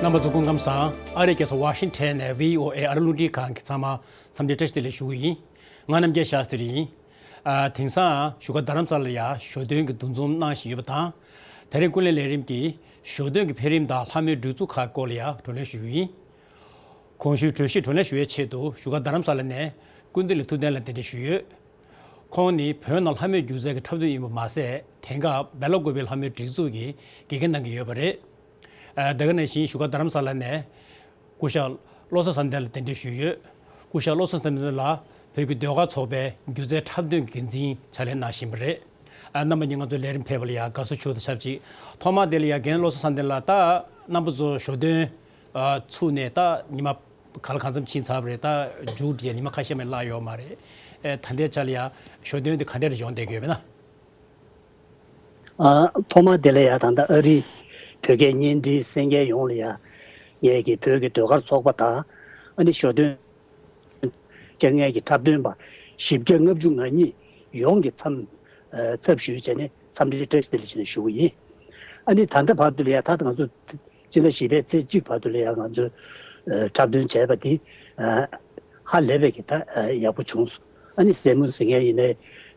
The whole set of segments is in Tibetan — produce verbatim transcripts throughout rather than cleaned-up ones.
རྣམ་པ་ཚོ་སྐུ་ཁམས་བཟང་། ཨ་རིའི་རྒྱལ་ས་ཝ་ཤིང་ཊོན་ནས་བྷི་ཨོ་ཨེ་ཨ་རི་རླུང་འཕྲིན་ཁང་གི་ཚང་མ་འཚམས་འདྲི་བཀྲ་ཤིས་བདེ་ལེགས་ཞུ་གི་ཡིན། ང་རྣམ་རྒྱལ་ཤཱ་སྟྲི་ཡིན། ཨ། དེང་སང་བཞུགས་སྒར་རྡ་རམ་ས་ལ་ལ་ཡ་ཞོ་སྟོན་གྱི་འདུ་འཛོམས་གནང་བཞིན་ཡོད་པ་དང་། ད་རེས་ཀུན་གླེང་ལས་རིམ་གྱིས་ཞོ་སྟོན་གྱི་འཕེལ་རིམ་དང་ལྷ་མོའི་སྒྲིག་འཛུགས་ཁག་སྐོར་ལ་ཡ་བགྲོ་གླེང་ཞུ་གི་ཡིན། གོང་ཞུས་གྲོས་གཞི་བགྲོ་གླེང་ཞུ་བའི་ཆེད་དུ་བཞུགས་སྒར་རྡ་རམ་ས་ལ་ནས་སྐུ་མདུན་ལ་ཐུབ་བསྟན་ལགས་གདན་འདྲེན་ཞུས་ཡོད། ཁོང་ནི་བོད་ནང་ལྷ་མོའི་སྒྱུ་རྩལ་གྱི་འཁྲབ་སྟོན་ཡིན་པ་མ་ཟད། དེང་སྐབས་སྦེལ་ཀོབ་པའི་ལྷ་མོའི་སྒྲིག་འཛུགས་ཀྱི་དགེ་རྒན་གནང་གི་ཡོད་པ་རེད། ཨ། དེ་ག་ནང་བཞིན་བཞུགས་སྒར་རྡ་རམ་ས་ལ་ནས་སྐུ་ཞབས་བློ་བཟང་བསམ་གཏན་ལགས་གདན་འདྲེན་ཞུས་ཡོད། སྐུ་ཞབས་བློ་བཟང་བསམ་གཏན་ལགས་བོད་ཀྱི་ཟློས་གར་ཚོགས་པའི་སྒྱུ་རྩལ་འཁྲབ་སྟོན་གྱི་འགན་འཛིན་ཕྱག་ལས་གནང་བཞིན་པ་རེད། ཨ། རྣམ་པ་གཉིས་ང་ཚོའི་ལས་རིམ་ཕེབས་པ་ལ་ཡ་དགའ་བསུ་ཞུ་དང་ཆབས་ཅིག་ཐོག་མར་དེ་ལ་ཡ་རྒན་བློ་བཟང་བསམ་གཏན་ལགས། ད་རྣམ་པ་ཚོ་ཞོ་སྟོན་ཨ། ཚུགས་ནས་ད་ཉི་མ་ག་ལ་གང་འཚམ་ཕྱིན་ཚར་བ་རེད། ད་མཇུག་སྒྲིལ་ཉི་མ་ཁ་ཤས་མ་གཏོགས་ཡོད་མ་རེད། ཨེ། ད་ལྟའི་ཆ་ལ་ཡ་ཞོ་སྟོན་དེ་ག་འདྲ་སྦྱོང་བསྡད་ཀྱི་ཡོད་མེད་ན། ཨ། ཐོག་མ་དེ་ལ་ཡ་ད་ལྟ་ཨ་རིའི་བོད་སྐད་བརྙན་འཕྲིན་གསན་མཁན་ཡོངས་ལ་ཡ་ངས་ཀྱི་བོད་ཀྱི་ཟློས་གར་ཚོགས་པ་དང་། ཨ་ནི་ཞོ་སྟོན་བསྐྱངས་མཁན་གྱི་འཁྲབ་སྟོན་པ་བཞི་བརྒྱ་ལྔ་བཅུ་ང་གཉིས་ཡོངས་ཀྱི་འཚམས། ཨ། ཚབ་ཞུས་བྱས་ནས་འཚམས་འདྲི་བཀྲ་ཤིས་བདེ་ལེགས་ཞུ་ནས་ཞུ་གི་ཡིན། ཨ་ནི་ད་ལྟ་བར་དུ་ལ་ཡ་ད་ང་ཚོ་སྤྱི་ཟླ་བཞི་པའི་ཚེས་གཅིག་བར་དུ་ལ་ཡ་ང་ཚོས་ཨ་འཁྲབ་སྟོན་བྱས་པ་འདི་ཨ་ཧ་ལས་པའི་གི་ད་ཨ་ཡག་པོ་བྱུང་སོང་། ཨ་ནི་གཟིགས་མོ་གཟིགས་མཁན་ཡིན་ནའི་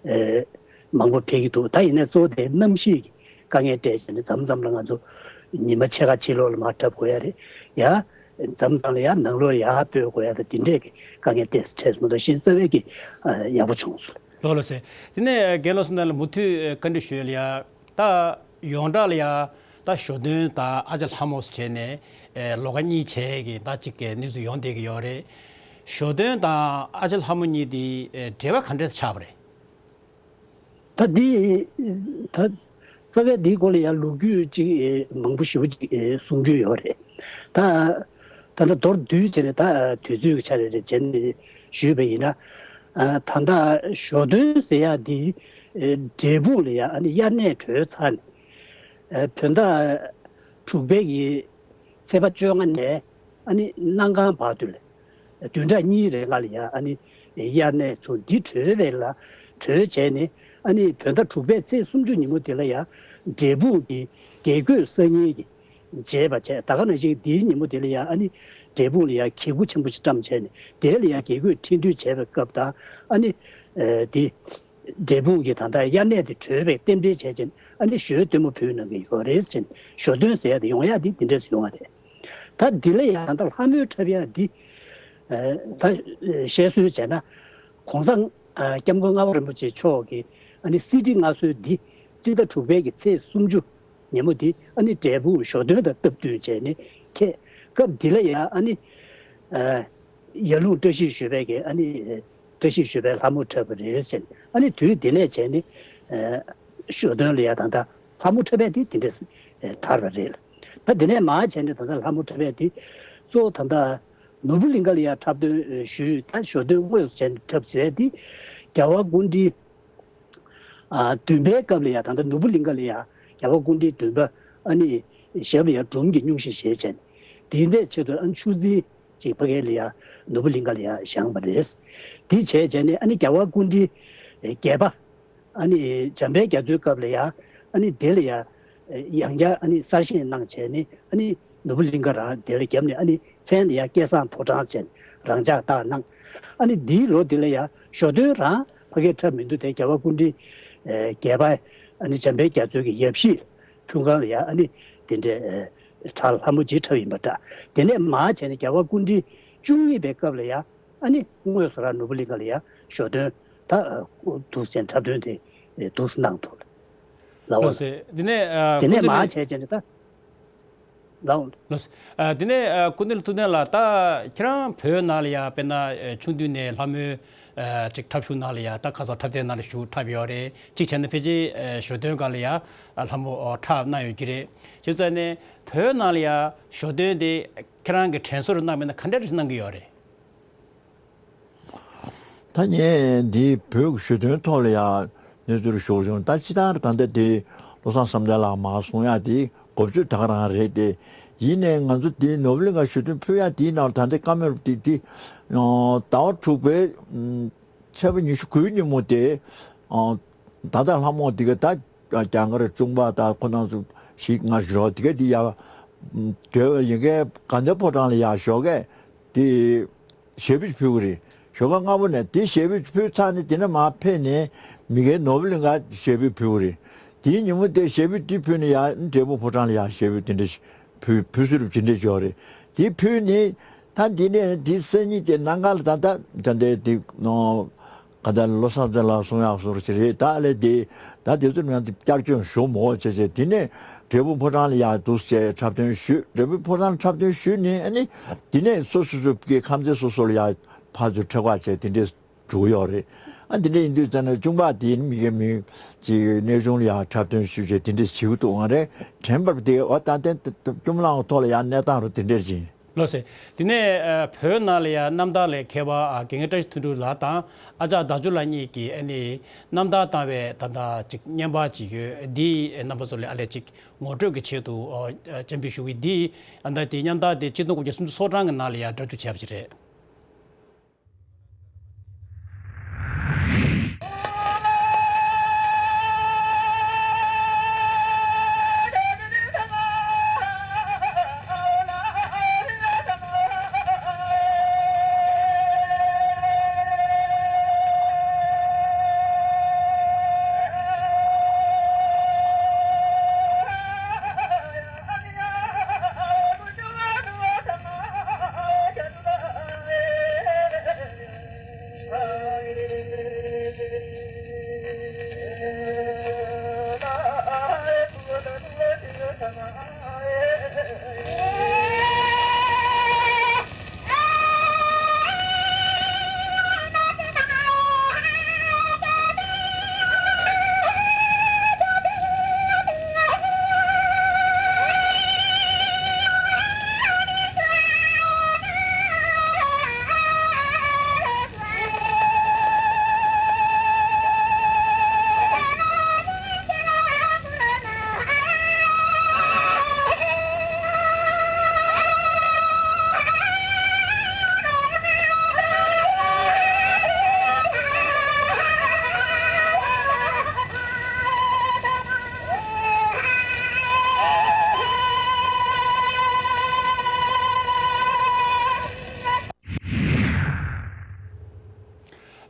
ཨ་མང་པོ་ཕེབས་ཀྱི་འདུག་ད་ཡིན་ནའི་གཙོ་བོ་དེ་གནམ་གཤིས་ཀྱི་དཀའ་ངལ་འཕྲད་བྱས་ནས་མཚམས་མཚམས་ལ་ང་ཚོ་ཉི་མ་ཕྱེད་ཀ་ཕྱི་ལོགས་ལ་མར་འཁྲབ་དགོས་ཡ་རེད་ཡ། མཚམས་མཚམས་ལ་ཡ་ནང་ལོགས་ཡར་སྤོས་དགོས་ཡ་དང་དེ་འདྲས་ཀྱི་དཀའ་ངལ་ཏོག་ཙམ་འཕྲད་སོང་། ད་གཞན་རྩ་བའི་གི་ཨ་ཡག་པོ་བྱུང་སོང་། ལགས་ལགས་སེ། དེ་ནས་རྒན་བློ་བཟང་ལགས་ལ་མུ་མཐུད་བཀའ་འདྲི་ཞུ་ཡ་ལ་ཡ། ད་ཡོངས་གྲགས་ལ་ཡ་ད་ཞོ་སྟོན་དང་ཨ་ཅག་ལྷ་མོ་ཟེར་བྱས་ནས་ཨེ་ལོགས་ཀ་གཉིས་བྱས་ཀྱི་ད་ཅིག་གི་གནས་ཚུལ་ཡོང་བསྡད་ཀྱི་ཡོད་རེད། ཞོ་སྟོན་དང་ཨ་ཅག་ལྷ་མོ་གཉིས་དེ་ཨེ་འབྲེལ་བ་ག་འདྲས་ཆགས་པ་རེད། ད་འདི་ད་རྩ་བའི་འདིའི་སྐོར་ལ་ཡང་ལོ་རྒྱུས་ཅིག་ཨེ་མང་པོ་ཞེ་པོ་ཅིག་ཨེ་གསུང་རྒྱུ་ཡོད་རེད། ད་ད་ལྟ་མདོར་བསྡུས་བྱས་ནས་ད་དུས་ཚོད་ཀྱི་ཆ་རེ་རེ་བྱས་ནས་ཞུས་པ་ཡིན་ན། ཨ་ད་ལྟ་ཞོ་སྟོན་ཟེར་ཡག་འདི་ཨེ་འབྲས་སྤུངས་ལ་ཡ་ཨ་ནི་དབྱར་གནས་གྲོལ་ཚར་ནས་ཨེ་བོད་ཟླ་དྲུག་པའི་གི་ཚེས་པ་བཅོ་ལྔ་ནས་ཨ་ནི་གནམ་གང་བར་དུ་ལ་བདུན་ཕྲག་གཉིས་རེ་ལྔ་ལ་ཡ་ཨ་ནི་དབྱར་གནས་ཚུར་འདི་གྲོལ་བའི་ལ་གྲོལ་བྱས་ནས་ཨ་ནི་བོད་ཟླ་དྲུག་པའི་ཚེས་སུམ་ཅུ་ཉིན་མོ་དེ་ལ་ཡ་འབྲས་སྤུངས་ཀྱི་དགེ་བསྐོས་སང་ཉིན་གྱི་མཇལ་བ་བྱས། ད་ག་ནང་བཞིན་འདིའི་ཉིན་མོ་དེ་ལ་ཡ་ཨ་ནི་འབྲས་སྤུངས་ལ་ཡ་གྱལ་སྒོ་ཆེན་པོ་ཞིག་བཀྲམ་བྱས་ནས་དེ་ལ་ཡ་དགེ་བསྐོས་ཁྲི་འདུས་བྱས་པའི་སྐབས་དང་ཨ་ནི་ཨ་དེ། འབྲས་སྤུངས་ཀྱི་ད་ལྟ་དབྱར་གནས་དེ་གྲོལ་བའི་རྟེན་འབྲེལ་བྱས་ཅན་ཨ་ནི་ཞོའི་སྟོན་མོ་ཕུལ་གནང་གི་ཡོད་རེད་ཅན། ཞོ་སྟོན་ཟེར་ཡ་དེ་ཡོང་ཡ་དེ་དེ་འདྲས་སུ་ཡོང་བ་རེད། ད་འདི་ལ་ཡང་ད་ལྷ་མོའི་འཁྲབ་ཡ་འདི་ད་བཤད་སྲོལ་བྱས་ན་གོང་ས་སྐྱབས་མགོན་ལྔ་པ་རིན་པོ་ཆེ་མཆོག་གི་ཨ་ནི་གསེར་ཁྲི་མངའ་གསོལ་འདི་སྤྱི་ཟླ་དྲུག་པའི་གི་ཚེས་སུམ་ཅུ་ཉིན་མོ་འདི་ཨ་ནི་འབྲས་སྤུངས་ཞོ་སྟོན་དང་སྟབས་བསྟུན་བྱས་ནས་ཁེལ། སྐབས་འདི་ལ་ཡ་ཨ་ནི་ཡར་ཀླུང་བཀྲ་ཤིས་ཞོལ་པའི་གི་ཨ་ནི་བཀྲ་ཤིས་ཞོལ་པའི་ལྷ་མོ་འཁྲབ་པ་རེད་ཟེར། ཨ་ནི་དུས་དེ་ནས་བྱས་ནས་ཞོ་སྟོན་ལ་ཡ་ད་ལྟ་ལྷ་མོ་འཁྲབ་པའི་དེ་དེ་འདྲས་དར་བ་རེད། ད་དེ་ནས་མར་བྱས་ནས་ད་ལྟ་ལྷ་མོ་འཁྲབ་པའི་དེ་གཙོ་བོ་ད་ལྟ་ནོར་བུ་གླིང་ག་ལ་ཡ་འཁྲབ་སྟོན་ཞུས། ད་ཞོ་སྟོན་དངོས་སུ་བྱས་ནས་འཁྲབ་ཟེར་དེ་རྒྱལ་བ་སྐུ་ཕྲེང་ཨ་བདུན་པའི་སྐབས་ལ་ཡ་ད་ལྟ་ནོར་བུ་གླིང་ག་ལ་ཡ་རྒྱལ་བ་སྐུ་ཕྲེང་བདུན་པ་ཨ་ནི་ཞབས་ལ་ཡ་སྒྲུང་གི་སྙུང་གཞི་བཞེས་བྱས་ནས་དེའི་འདས་ཆེད་དུ་ཨ་ནི་ཆུ་རྩིས་ཅིག་ཕ་གི་ལ་ཡ་ནོར་བུ་གླིང་ག་ལ་ཡ་བཞེངས་པ་རེད། དེ་བྱས་བྱས་ནས་ཨ་ནི་རྒྱལ་བ་སྐུ་ཕྲེང་བརྒྱད་པ་ཨ་ནི་འཇམ་དཔལ་རྒྱ་མཚོའི་སྐབས་ལ་ཡ་ཨ་ནི་དེ་ལ་ཡ་ཡང་བསྐྱར་ཨ་ནི་གསར་བཞེངས་གནང་བྱས་ནས་ཨ་ནི་ནོར་བུ་གླིང་ག་རང་དེ་ལ་བརྒྱབ་ནས་ཨ་ནི་མཚན་ལ་ཡ་སྐལ་བཟང་ཕོ་བྲང་ཟེར་ནས་རང་འཇགས་བཏགས་གནང་། ཨ་ནི་འདིའི་ལོ་འདི་ལ་ཡ་ཞོ་སྟོན་རང་ཕ་གིར་འཁྲབ་མི་འདུག་དེ་རྒྱལ་བ་སྐུ་ཕྲེང་བརྒྱད་པ་ཨ་ནི་འཇམ་དཔལ་རྒྱ་མཚོ་གི་ཡབ་གཞིས་ལ་ཕུལ་ཁང་ལ་ཡ་ཨ་ནི་དེ་འདྲའི་ཨ་ཁྲ་ལྷ་མོ་ཅིག་འཁྲབ་ཡིན་པ་འདྲ། དེ་ནས་མར་བྱས་ནས་རྒྱལ་བ་སྐུ་ཕྲེང་བཅུ་གཉིས་པའི་སྐབས་ལ་ཡ་ཨ་ནི་དངོས་སུ་རང་ནོར་བུ་གླིང་ག་ལ་ཡ་ཞོ་སྟོན་ད་འདུག་སེ་འཁྲབ་སྟོན་དེ་འདུག་སེ་གནང་འདུག་ལགས། ལགས་སེ། དེ་ནས་ཨ་དེ་ནས་སྐུ་མདུན་མར་ནས་བྱས་བྱས་ནས་ད། ལགས། ལགས། ཨ་དེ་ནས་ཨ་སྐུ་མདུན་ཐུབ་བསྟན་ལགས། ད་ཁྱེད་རང་བོད་ནང་ལ་ཡ་དཔེར་ན་ཨ་ཆུང་དུས་ནས་ལྷ་མོའི་ཨ་ཅིག་འཁྲབ་གཞུང་ནང་ལ་ཡ་ད་ཁ་སང་འཁྲབ་ཚན་ནང་ལ་ཞུགས་འཁྲབ་ཡོད་རེད། གཅིག་བྱས་ན་ཕལ་ཆེར་ཨ་ཞོ་སྟོན་སྒང་ལ་ཡ་ཨ་ལྷ་མོ་ཨ་འཁྲབ་གནང་ཡོད་ཀྱི་རེད། བྱས་ཙང་ནས་བོད་ནང་ལ་ཡ་ཞོ་སྟོན་དེ་ཁྱེད་རང་གི་དྲན་གསོ་རུ་གནང་མིན་ན་ག་འདྲ་རེ་གནང་གི་ཡོད་རེད། ད་ངས་འདི་བོད་ཀྱི་ཞོ་སྟོན་ཐོག་ལ་ཡང་གནས་ཚུལ་ཞུ་བྱུང་། ད་སྤྱིར་བཏང་ད་ལྟ་དེ་བློ་བཟང་བསམ་གཏན་ལགས་མར་གསུང་ཡག་དེ་འགོ་བརྗོད་ད་ག་རང་རེད་དེ། ཡིན་ནའི་ང་ཚོ་དེ་ནོར་བུ་གླིང་ག་ཞོ་སྟོན་ཕུལ་ཡག་དེའི་ནང་ད་ལྟ་བཀའ་མོལ་དེ་དེ་ཟླ་བ་དྲུག་པའི་ཚེས་པ་ཉི་ཤུ་དགུའི་ཉིན་མོ་དེ་ད་ལྟ་ལྷ་མོ་དེ་ག་ད་རྒྱ་གར་གཅུང་པ་ད་ཁོ་རང་ཚོ་ཞིག་ང་ཞོ་དེ་ག་དེ་ཡ། འབྲེལ་བ་ཡིན་མཁན་དགའ་ལྡན་ཕོ་བྲང་ལ་ཡར་ཞོགས་ཀས་དེ་ཞལ་འབུལ་ཕུལ་གི་རེད། ཞོགས་ཀ་སྔ་པོ་ནས་དེ་ཞལ་འབུལ་ཕུལ་ཚར་ནས་དེ་ནས་མར་ཕེབས་ནས་མི་སྒེར་ནོར་བུ་གླིང་ག་ཞལ་འབུལ་ཕུལ་གི་རེད། དེའི་ཉིན་མོ་དེ་ཞལ་འབུལ་དེ་ཕུལ་ནས་ཡར་འབྲས་སྤུངས་ཕོ་བྲང་ལ་ཡར་ཞལ་འབུལ་དེ་འདྲ་ཕུལ་ཕུལ་སྲོལ་དེ་འདྲ་ཡོད་རེད། དེ་ཕུལ་ནས་ད་འདི་ནས་དེ་སང་ཉིན་དེ་གནམ་གང་ལ་ད་ལྟ་ད་ལྟའི་དེ་ནོ། ག་ད་ལོ་གསར་ཚེས་ལ་གསུང་ཡག་བཟོ་འདྲ་ཅིག་རེད། ད་ལས་དེ་ད་དེ་ཚོ་ནང་དུ་བསྐྱར་སྐྱོན་ཞུ་མོ་བྱས་བྱས་དེ་ནས་འབྲས་སྤུངས་ཕོ་བྲང་ལ་ཡར་འདུག་ཅེས་འཁྲབ་སྟོན་ཞུས། འབྲས་སྤུངས་ཕོ་བྲང་འཁྲབ་སྟོན་ཞུས་ནས་ཨ་ནི་དེ་ནས་སོ་སོ་སོ་གི་ཁམས་ཚན་སོ་སོ་ལ་ཡར་ཕར་ཚུར་འཕྲད་པ་བྱས་དེ་འདྲས་འགྲོ་གི་ཡོད་རེད། ཨ་དེ་འདྲས་ཡིན་དུས་ཙང་ནས་གཅུང་པ་དེ་ནི་མི་སྒེར་མི་ཅིག་གནས་ཆུང་ལ་ཡར་འཁྲབ་སྟོན་ཞུས་བྱས་དེ་འདྲས་བྱེད་ཀྱི་འདུག་ང་རེ་དྲན་པར་དེ་འོ་ད་ལྟའི་ལྕམ་ལང་ཐོག་ལ་ཡར་གནས་སྟངས་རུ་དེ་འདྲས་ཡིན། ལགས་སོ། དེ་ནས་ཨ་བོད་ནང་ལ་ཡང་གནམ་བདག་ལ་མཁས་པ་ཨ་དགེ་རྒན་བཀྲ་ཤིས་དོན་གྲུབ་ལགས་དང་ཨ་ཅག་ཟླ་ཆུ་ལགས་གཉིས་ཀྱིས་ཨ་ནི་གནམ་བདག་བཏང་བའི་ད་ལྟ་ཅིག་བརྙན་པར་ཅིག་ཡོད། འདི་རྣམ་པ་ཚོ་ལ་ཨ་ལས་ཅིག་ངོ་སྤྲོད་ཀྱི་ཆེད་དུ་ཨ་སྤྱན་འབུལ་ཞུ་གི། འདི་ཨ་ད་དེ་གནམ་བདག་དེ་གཅིག་སྟོང་དགུ་བརྒྱ་སུམ་ཅུ་སོ་གྲངས་ཀྱི་ནང་ལ་ཡང་སྒྲ་སྒྱུར་བྱས་པ་ཞིག་རེད།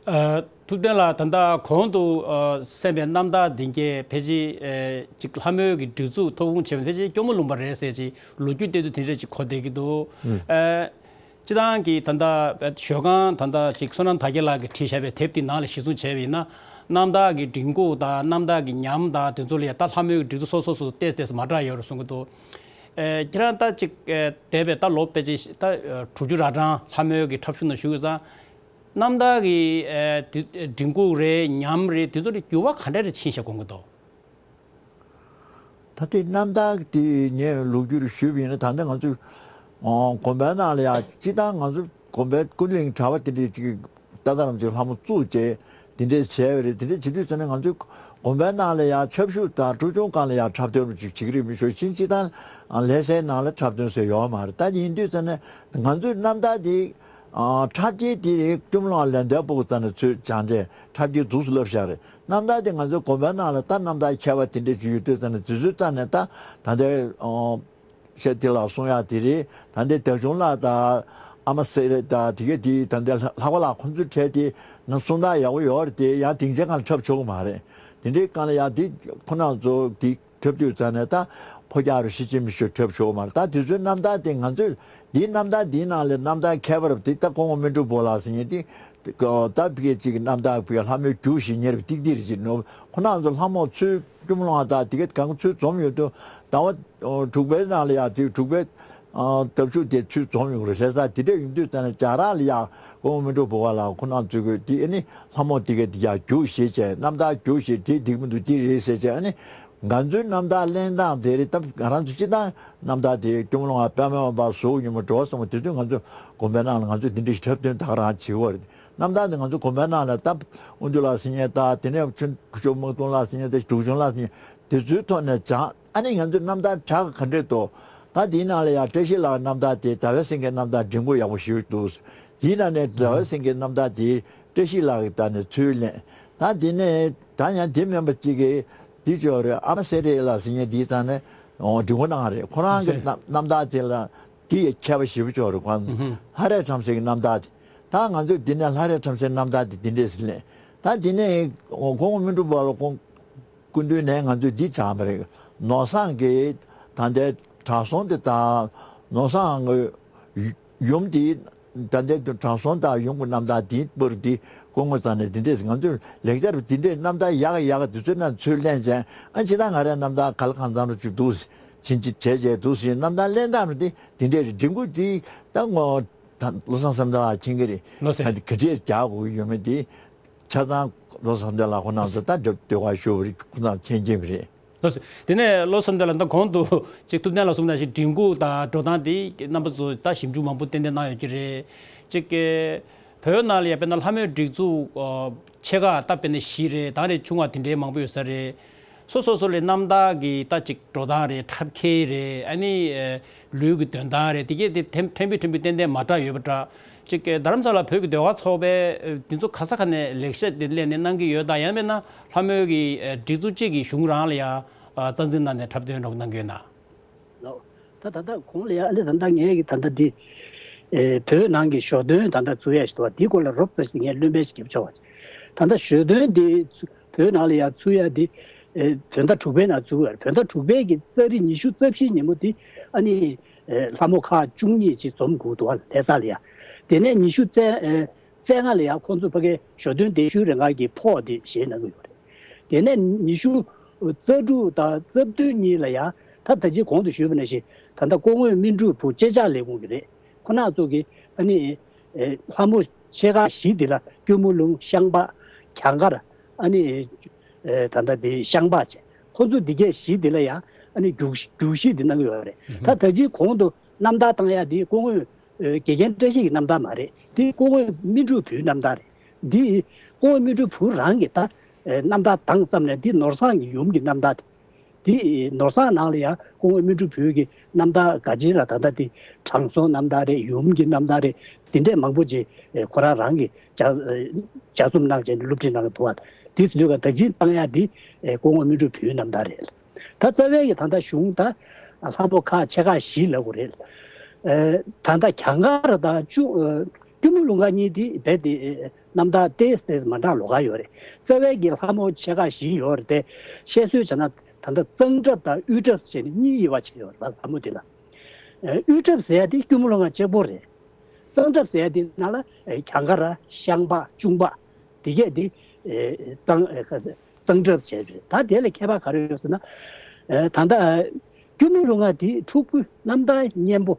ཨ་ཐུབ་བསྟན་ལགས། ད་ལྟ་གོང་དུ་ཨ་གསན་པའི་རྣམ་ཐར་འདི་གས་ཕལ་ཆེར་ཨ་ཅིག་ལྷ་མོའི་གི་སྒྲིག་འཛུགས་ཐོག་ཁུངས་བྱས་པ་ཕལ་ཆེར་སྐྱོར་མོ་ལུང་པ་རེད་ཟེར་ཅིག་ལོ་རྒྱུས་སྟེང་དུ་དེ་འདྲ་ཅིག་གོ་བསྡད་ཀྱི་འདུག་ཨ་སྤྱིར་བཏང་གི་ད་ལྟ་ཞོལ་ཁང་ད་ལྟ་ཅིག་བསོད་ནམས་དར་རྒྱས་ལགས་ཀྱིས་བྲིས་བཞག་པའི་དེབ་དེའི་ནང་ལ་གཞིར་བཟུང་བྱས་པ་ཡིན་ན། རྣམ་ཐར་གྱི་མགྲིན་ཁུག་དང་རྣམ་ཐར་གྱི་ཉམས་དང་དེ་ཚོ་ལ་ཡང་ད་ལྷ་མོའི་གི་སྒྲིག་འཛུགས་སོ་སོ་སོ་སོ་ཏོག་ཙམ་ཏོག་ཙམ་མ་འདྲ་ཡོད་རེད་གསུང་གི་འདུག་ཨེ་ཁྱེད་རང་ད་ཅིག་ཨེ་འདས་པའི་ད་ལོ་ཕལ་ཆེར་ད་ཨེ་དྲུག་ཅུ་ར་གྲངས་ལྷ་མོའི་གི་འཁྲབ་གཞུང་ནང་བཞུགས་ཡོད་ཙང་། རྣམ་ཐར་གྱི་ཨེ་དེ་མགྲིན་ཁུག་རེད། ཉམས་རེད། དེ་ཚོ་ལ་འགྱུར་བ་ག་འདྲ་རེ་ཕྱིན་ཤག་དགོངས་ཀྱི་འདུག་ད་ལྟའི་རྣམ་ཐར་དེ་ངས་ལོ་རྒྱུས་རེ་ཞུས་པ་ཡིན་ན། ད་ལྟ་ང་ཚོས་ཨོ་དགོན་པའི་ནང་ལ་ཡང་སྤྱིར་བཏང་ང་ཚོ་དགོན་པའི་ཀུན་གླེང་གྲྭ་པ་དེ་འདྲས་ཅིག་ཏག་ཏག་རང་ཚོའི་ལྷ་མོ་བཙུགས་བྱས་དེ་འདྲས་བྱས་པ་རེད། དེ་འདྲས་བྱེད་དུས་ཙམ་ནས་ང་ཚོའི་དགོན་པའི་ནང་ལ་ཡང་འཁྲབ་གཞུང་དང་ཁྲོ་ཆུང་སྒང་ལ་ཡང་འཁྲབ་སྟོན་རུ་ཅིག་བྱེད་ཀྱི་རེད་མི་ཤོར་ཕྱིན། སྤྱིར་བཏང་ལྷ་སའི་ནང་ལ་འཁྲབ་སྟོན་ཟེར་ཡོད་མ་རེད། ད་ཡིན་དུས་ཙམ་ནས་ང་ཚོའི་རྣམ་ཐར་དེ་ཨ་འཁྲབ་ཆས་དེ་ཀུན་སློང་ལེན་དོད་པོ་ཙམ་ནས་ཚུར་སྦྱངས་བྱས་འཁྲབ་ཆས་འཛུགས་སུ་བསླབས་བཞག་རེད། རྣམ་ཐར་དེ་ང་ཚོའི་དགོན་པའི་ནང་ལ་ད་རྣམ་ཐར་མཁས་པ་དེ་འདྲས་ཅིག་ཡོད་དུས་ཙམ་ནས་དེ་ཚོའི་རྩ་ནས་ད་ད་ལྟའི་ཨོ་ཤེས་དེ་ལ་གསུང་ཡག་དེ་རེད། ད་ལྟའི་བདག་སྐྱོང་ལགས་དང་ཨ་མ་སེ་རེ་དང་དེ་གས་དེ་ད་ལྟའི་ལྷག་པ་ལགས་ཁོང་ཚོའི་གྲས་དེ་ནང་གསུང་སྟངས་ཡག་པོ་ཡོད་རེད། དེ་ཡང་སྡིངས་ཆའི་སྒང་ལ་འཁྲབ་ཆོག་གི་མ་རེད། དེ་འདྲའི་སྒང་ལ་ཡང་དེ་ཁོ་རང་ཚོ་དེ་འཁྲབ་དུས་ཙམ་ནས་ད་ཕོ་རྒྱག་རུ་ཤི་ཅི་མི་ཤོད་འཁྲབ་ཆོག་གི་མ་རེད། ད་དེ་ཚོའི་རྣམ་ཐར་དེ་ང་ཚོས་འདིའི་རྣམ་ཐར་འདིའི་ནང་ལས་རྣམ་ཐར་མཁས་པ་རབ་དེ་ད་སྐུ་ངོ་སྨིན་གྲོལ་བུ་ལགས་ཟེར་མཁན་དེ་ད་ཕ་གི་ཅིག་རྣམ་ཐར་ཕ་གི་ལྷ་མོའི་རྒྱུགས་ཤིག་ཉེ་རབས་ཏིག་ཏིག་རེ་ཅིག་ནོ། ཁོ་རང་ཚོ་ལྷ་མོ་ཚུར་སྐྱོར་མོ་ལུང་པ་དང་དེ་གས་གང་ཚུར་འཛོམས་ཡོད་དུས་ཟླ་བ་དྲུག་པའི་ནང་ལ་ཡང་དེ་དྲུག་པའི་ཨ་ལྡབ་ཆུ་དེ་ཚུར་འཛོམས་ཡོང་རེད། ལྷ་ས་དེ་འདྲ་ཡིན་དུས་ཙམ་ནས་རྒྱ་རག་ལ་ཡང་སྐུ་ངོ་སྨིན་གྲོལ་བུ་ག་ལགས་ཁོ་རང་ཚོས་གི་དེ་ཨ་ནི་ལྷ་མོ་དེ་གས་དེ་ཡང་རྒྱུགས་ཤིག་བྱས། རྣམ་ཐར་རྒྱུགས་ཤིག་དེ་འགྲིག་མི་འདུག་དེ་རེད་ཟེར་བྱས། ཨ་ནི་ང་ཚོའི་རྣམ་ཐར་གླེང་སྟངས་དེ་རེད། ད་ང་རང་ཚོ་སྤྱིར་བཏང་རྣམ་ཐར་དེ་སྐྱོར་མོ་ལུང་པ་པདྨ་དབེན་པ་གཟུགས་ཉིན་མོ་འགྲོ་བ་གསུམ་པོ་དེ་དུས་ང་ཚོ་དགོན་པའི་ནང་ལ་ང་ཚོས་དེ་འདྲ་ཞིག་འཁྲབ་སྟོན་ད་ག་རང་བྱེད་ཀྱི་ཡོད་རེད། རྣམ་ཐར་དེ་ང་ཚོ་དགོན་པའི་ནང་ལ་ད་དབོན་སྡུད་ལགས་ཟེར་མཁན་དང་དེ་ནས་ཆོས་སྐུ་ཞབས་དམག་དོན་ལགས་ཟེར་མཁན་དང་འབྲུག་ཆུང་ལགས་ཟེར་མཁན་དེ་ཚོའི་ཐོག་ནས་སྦྱངས། ཨ་ནི་ང་ཚོའི་རྣམ་ཐར་གྲགས་ག་འདྲས་འདུག་ད་དེའི་ནང་ལ་ཡང་བཀྲ་ཤིས་ལགས་རྣམ་ཐར་དེ་ཟླ་བའི་སེང་གེའི་རྣམ་ཐར་མགྲིན་ཁུག་ཡག་པོ་ཞིག་འདུག་དེའི་ནང་ནས་ཟླ་བའི་སེང་གེའི་རྣམ་ཐར་དེ་བཀྲ་ཤིས་ལགས་ཀྱི་ད་ནས་ཚུར་ལེན། ད་དེ་ནས་ད་ཡང་དེ་མིན་པ་གཅིག་གིས་དེ་ཅོག་རེད། ཨ་མ་སེ་རེ་ལགས་ཟེར་མཁན་དེའི་ད་ནས་ འོ་འདི་གོ་གནང་རེད། ཁོ་རང་གི་རྣམ་རྣམ་ཐར་དེ་ལ་དེ་ཡི་ཁྱད་པར་ཞེ་པོ་ཅིག་ཡོད་རེད། ཁོ་ལྷ་རས་བྲམ་ཟེ་གི་རྣམ་ཐར་དེ། ད་ང་ཚོས་འདི་ནས་ལྷ་རས་བྲམ་ཟེའི་རྣམ་ཐར་དེ་འདི་འདྲས་ཟེར་ལེ། ད་འདི་ནས་ཁོང་སྨིན་དྲུག་པ་ལ་ཁོང་སྐུ་མདུན་ནས་ང་ཚོས་འདི་བྱ་བ་རེད། ནོར་བཟང་གི་ད་ལྟའི་དྲང་སྲོང་དེ་དང་ནོར་བཟང་གི་ཡུམ་དེ། ད་ལྟའི་དུས་དྲང་སྲོང་དང་ཡུམ་གྱི་རྣམ་ཐར་དེའི་པར་འདི་སྐུ་ངོ་རྩ་ནས་འདི་འདྲས་ང་ཚོས་ལེགས་སྦྱར་འདི་འདྲས་རྣམ་ཐར་ཡག་ཡག་འདི་ཚོའི་ནང་ཚུར་ལེན་བྱས། ཨ་ཅི་ད་ང་རའི་རྣམ་ཐར་ག་ལ་གང་འཚམ་རུ་ཅིག་འདུག་ཕྱིན་ཅི་བྱས་བྱས་འདུག་ཟེར་རྣམ་ཐར་ལེན་སྟངས་རུ་འདི་འདི་འདྲས་རེད། འབྲི་འགོ་འདི་ད་ངོ་ད་བློ་བཟང་བསམ་གྲུབ་ལགས་མཁྱེན་གྱི་རེད། ལོ་ཟེར། ད་འདི་ག་འདྲས་རྒྱག་དགོས་ཀྱི་ཡོད་མེད་འདི་ཆ་ཚང་བློ་བཟང་བསམ་གྲུབ་ལགས་ཁོ་རྣམ་ཚོ་ད་འགྲེལ་བཤད་ཞུ་བ་རེད། ཁོ་རྣམ་མཁྱེན་མཁྱེན་པ་རེད། ལགས་སོ། དེ་ནས་བློ་བཟང་བསམ་གྲུབ་ལགས་ད་གོང་དུ་ཅིག་ཐུབ་བསྟན་ལགས་གསུངས་ནང་བཞིན་འབྲི་འགོ་དང་འགྲོ་སྟངས་དེ་རྣམ་པ་ཚོ་ད་ཞིབ་འཇུག་མང་པོ་ཏན་ཏན་གནང་ཡོད་ཀྱི་རེད། ཅིག་གི་བོད་ནང་ལ་ཡ་དཔེར་ན་ལྷ་མོའི་སྒྲིག་འཛུགས་ཆེ་ཁག་ད་དཔེར་ན་བཞི་རེད། ད་རེ་ཆུང་བ་དེ་འདྲའི་མང་པོ་ཡོད་ས་རེད། སོ་སོ་སོ་ལས་རྣམ་ཐར་གྱི་ད་ཅིག་འགྲོ་སྟངས་རེད། འཁྲབ་ཁྱེར་རེད། ཨ་ནི་ལུས་ཀྱི་འདོན་སྟངས་རེད། དེ་གས་དེ་ཕྲན་བུ་ཕྲན་བུ་ཏན་ཏན་མ་འདྲ་ཡོད་པ་འདྲ། ཅིག་རྡ་རམ་ས་ལ་བོད་ཀྱི་ཟློས་གར་ཚོགས་པས་དེ་ཚོ་ག་ས་ག་ནས་ལེགས་བཤད་དེ་ལེན་ནས་གནང་གི་ཡོད་དམ། ཡང་མིན་ན་ལྷ་མོའི་གི་རྒྱུགས་ཚུགས་གཅིག་གི་གཞུང་རང་ལ་ཡང་རྩ་འཛིན་གནང་ནས་འཁྲབ་སྟོན་རོགས་གནང་གི་ཡོད་ན། ལགས། ད་ད་ལྟ་གོང་ལ་ཡང་ཨ་ནི་ད་ལྟ་ངས་ཀྱི་ད་ལྟ་འདི་བོད་ནང་གི་ཞོ་སྟོན་ད་ལྟ་ཚུགས་ཡ་ཞིག་འདུག་བ། འདིའི་སྐོར་ལ་རོབ་ཙམ་ཞིག་ངས་བློ་འབད་ཞིག་རྒྱབ་ཆོག་པ། ད་ལྟ་ཞོ་སྟོན་འདི་བོད་ནང་ལ་ཡང་ཚུགས་ཡ་འདི་བོད་ཟླ་དྲུག་པའི་ནང་ཚུགས་ཡ་རེད། བོད་ཟླ་དྲུག་པའི་གི་ཏ་རིག་ཉི་ཤུ་རྩ་བཞི་ཉིན་མོ་འདི་ཨ་ནི་ལྷ་མོ་ཁག་བཅུ་གཉིས་ཅིག་འཛོམས་དགོས་འདུག་བ། ལྷ་ས་ལ་ཡ། དེ་ནས་ཉི་ཤུ་རྩ་རྩ་ལྔ་ལ་ཡ་ཁོང་ཚོ་ཕ་གའི་ཞོ་སྟོན་གདན་ཞུའི་རིང་ག་གི་ཕོགས་དེ་བཞེས་གནང་གི་ཡོད་རེད། དེ་ནས་ཉི་ཤུ་རྩ་དྲུག་དང་རྩ་བདུན་གཉིས་ལ་ཡ་ད་ད་ཅི་གོང་དུ་ཞུས་པ་ནང་བཞིན་ད་ལྟ་སྐུ་ངོ་སྨིན་གྲུབ་བུ་གཅེས་འཇགས་ལས་ཁུངས་ཀྱི་རེད། ཁོ་ན་ཚོ་གི་ཨ་ནི་ལྷ་མོ་ཆེ་ཁག་བཞི་འདི་ལ་སྐྱོར་མོ་ལུང་ཤངས་པ་གྱང་དཀར་ཨ་ནི། ད་ལྟ་འདི་ཤངས་པ་བྱས། ཁོ་ཚོ་འདི་གས་བཞི་འདི་ལ་ཡང་ཨ་ནི་རྒྱུགས་རྒྱུགས་གཞི་འདི་གནང་གི་ཡོད་རེད། ད་ད་ཅི་གོང་དུ་རྣམ་ཐར་བཏང་ཡ་འདི་སྐུ་ངོ་དགེ་རྒན་བཀྲ་ཤིས་ཀྱི་རྣམ་ཐར་མ་རེད། འདི་སྐུ་ངོ་སྨིན་གྲུབ་བུའི་རྣམ་ཐར་རེད། འདི་སྐུ་ངོ་སྨིན་གྲུབ་བུ་རང་གི་ད་རྣམ་ཐར་བཏང་ཙམ་ནས་འདི་ནོར་བཟང་གི་ཡུམ་གྱི་རྣམ་ཐར་དེ། དེ་ནོར་བཟང་ནང་ལ་ཡང་སྐུ་ངོ་སྨིན་གྲུབ་བུ་གི་རྣམ་ཐར་ག་ཅི་ལ་ད་ལྟ་དེ་དྲང་སྲོང་རྣམ་ཐར་རེད། ཡུམ་གྱི་རྣམ་ཐར་རེད། དེ་འདྲས་མང་པོ་ཅིག་ཁོ་རང་རང་གི་ལྗགས་ལྗགས་རྩོམ་གནང་བྱས་ནས་སློབ་ཁྲིད་གནང་གི་འདུག་བ། དེ་ཟེར་དུས་ག་ད་ཅི་བཏང་ཡ་དེ་སྐུ་ངོ་སྨིན་གྲུབ་བུའི་རྣམ་ཐར་རེད། ད་རྩ་བའི་གི་ད་ལྟ་གཞུང་ད་ལྷ་མོ་ཁག་ཆེ་ཁག་བཞི་ལབ་དགོས་རེད། ད་ལྟ་གྱང་དཀར་དང་བཅུ་སྐྱོར་མོ་ལུང་ཁག་གཉིས་དེ་རྦད་དེ་རྣམ་ཐར་ཏོག་ཙམ་མ་འདྲ་ལོགས་ཀ་ཡོད་རེད། རྩ་བའི་གི་ལྷ་མོ་ཆེ་ཁག་བཞི་ཡོད་རེད་དེ། བཤད་སྲོལ་བྱས་ན་ད་ལྟ་གཙང་གྲབས་དང་དབུས་གྲབས་བྱས་ནས་གཉིས་དབྱེ་བ་ཕྱེ་ཡོད་རེད་པ། ལྷ་མོ་དེ་ལ། ཨ་དབུས་གྲབས་ཟེར་ཡ་དེ་སྐྱོར་མོ་ལུང་ཁག་གཅིག་པོ་རེད། གཙང་གྲབས་ཟེར་ཡ་དེ་ནང་ལ་ཨ་གྱང་དཀར་ཤངས་པ་གཅུང་པ་དེ་གས་དེ་ཨ་གཙང་ཨ་གཙང་གྲབས་བྱས་རེད། ད་དེ་ལ་ཁྱད་པར་ག་རེ་ཡོད་ཟེར་ན། ཨ་ད་ལྟ་སྐྱོར་མོ་ལུང་ཁག་དེ་འཁྲུག་པོ་རྣམ་ཐར་སྙན་པོ།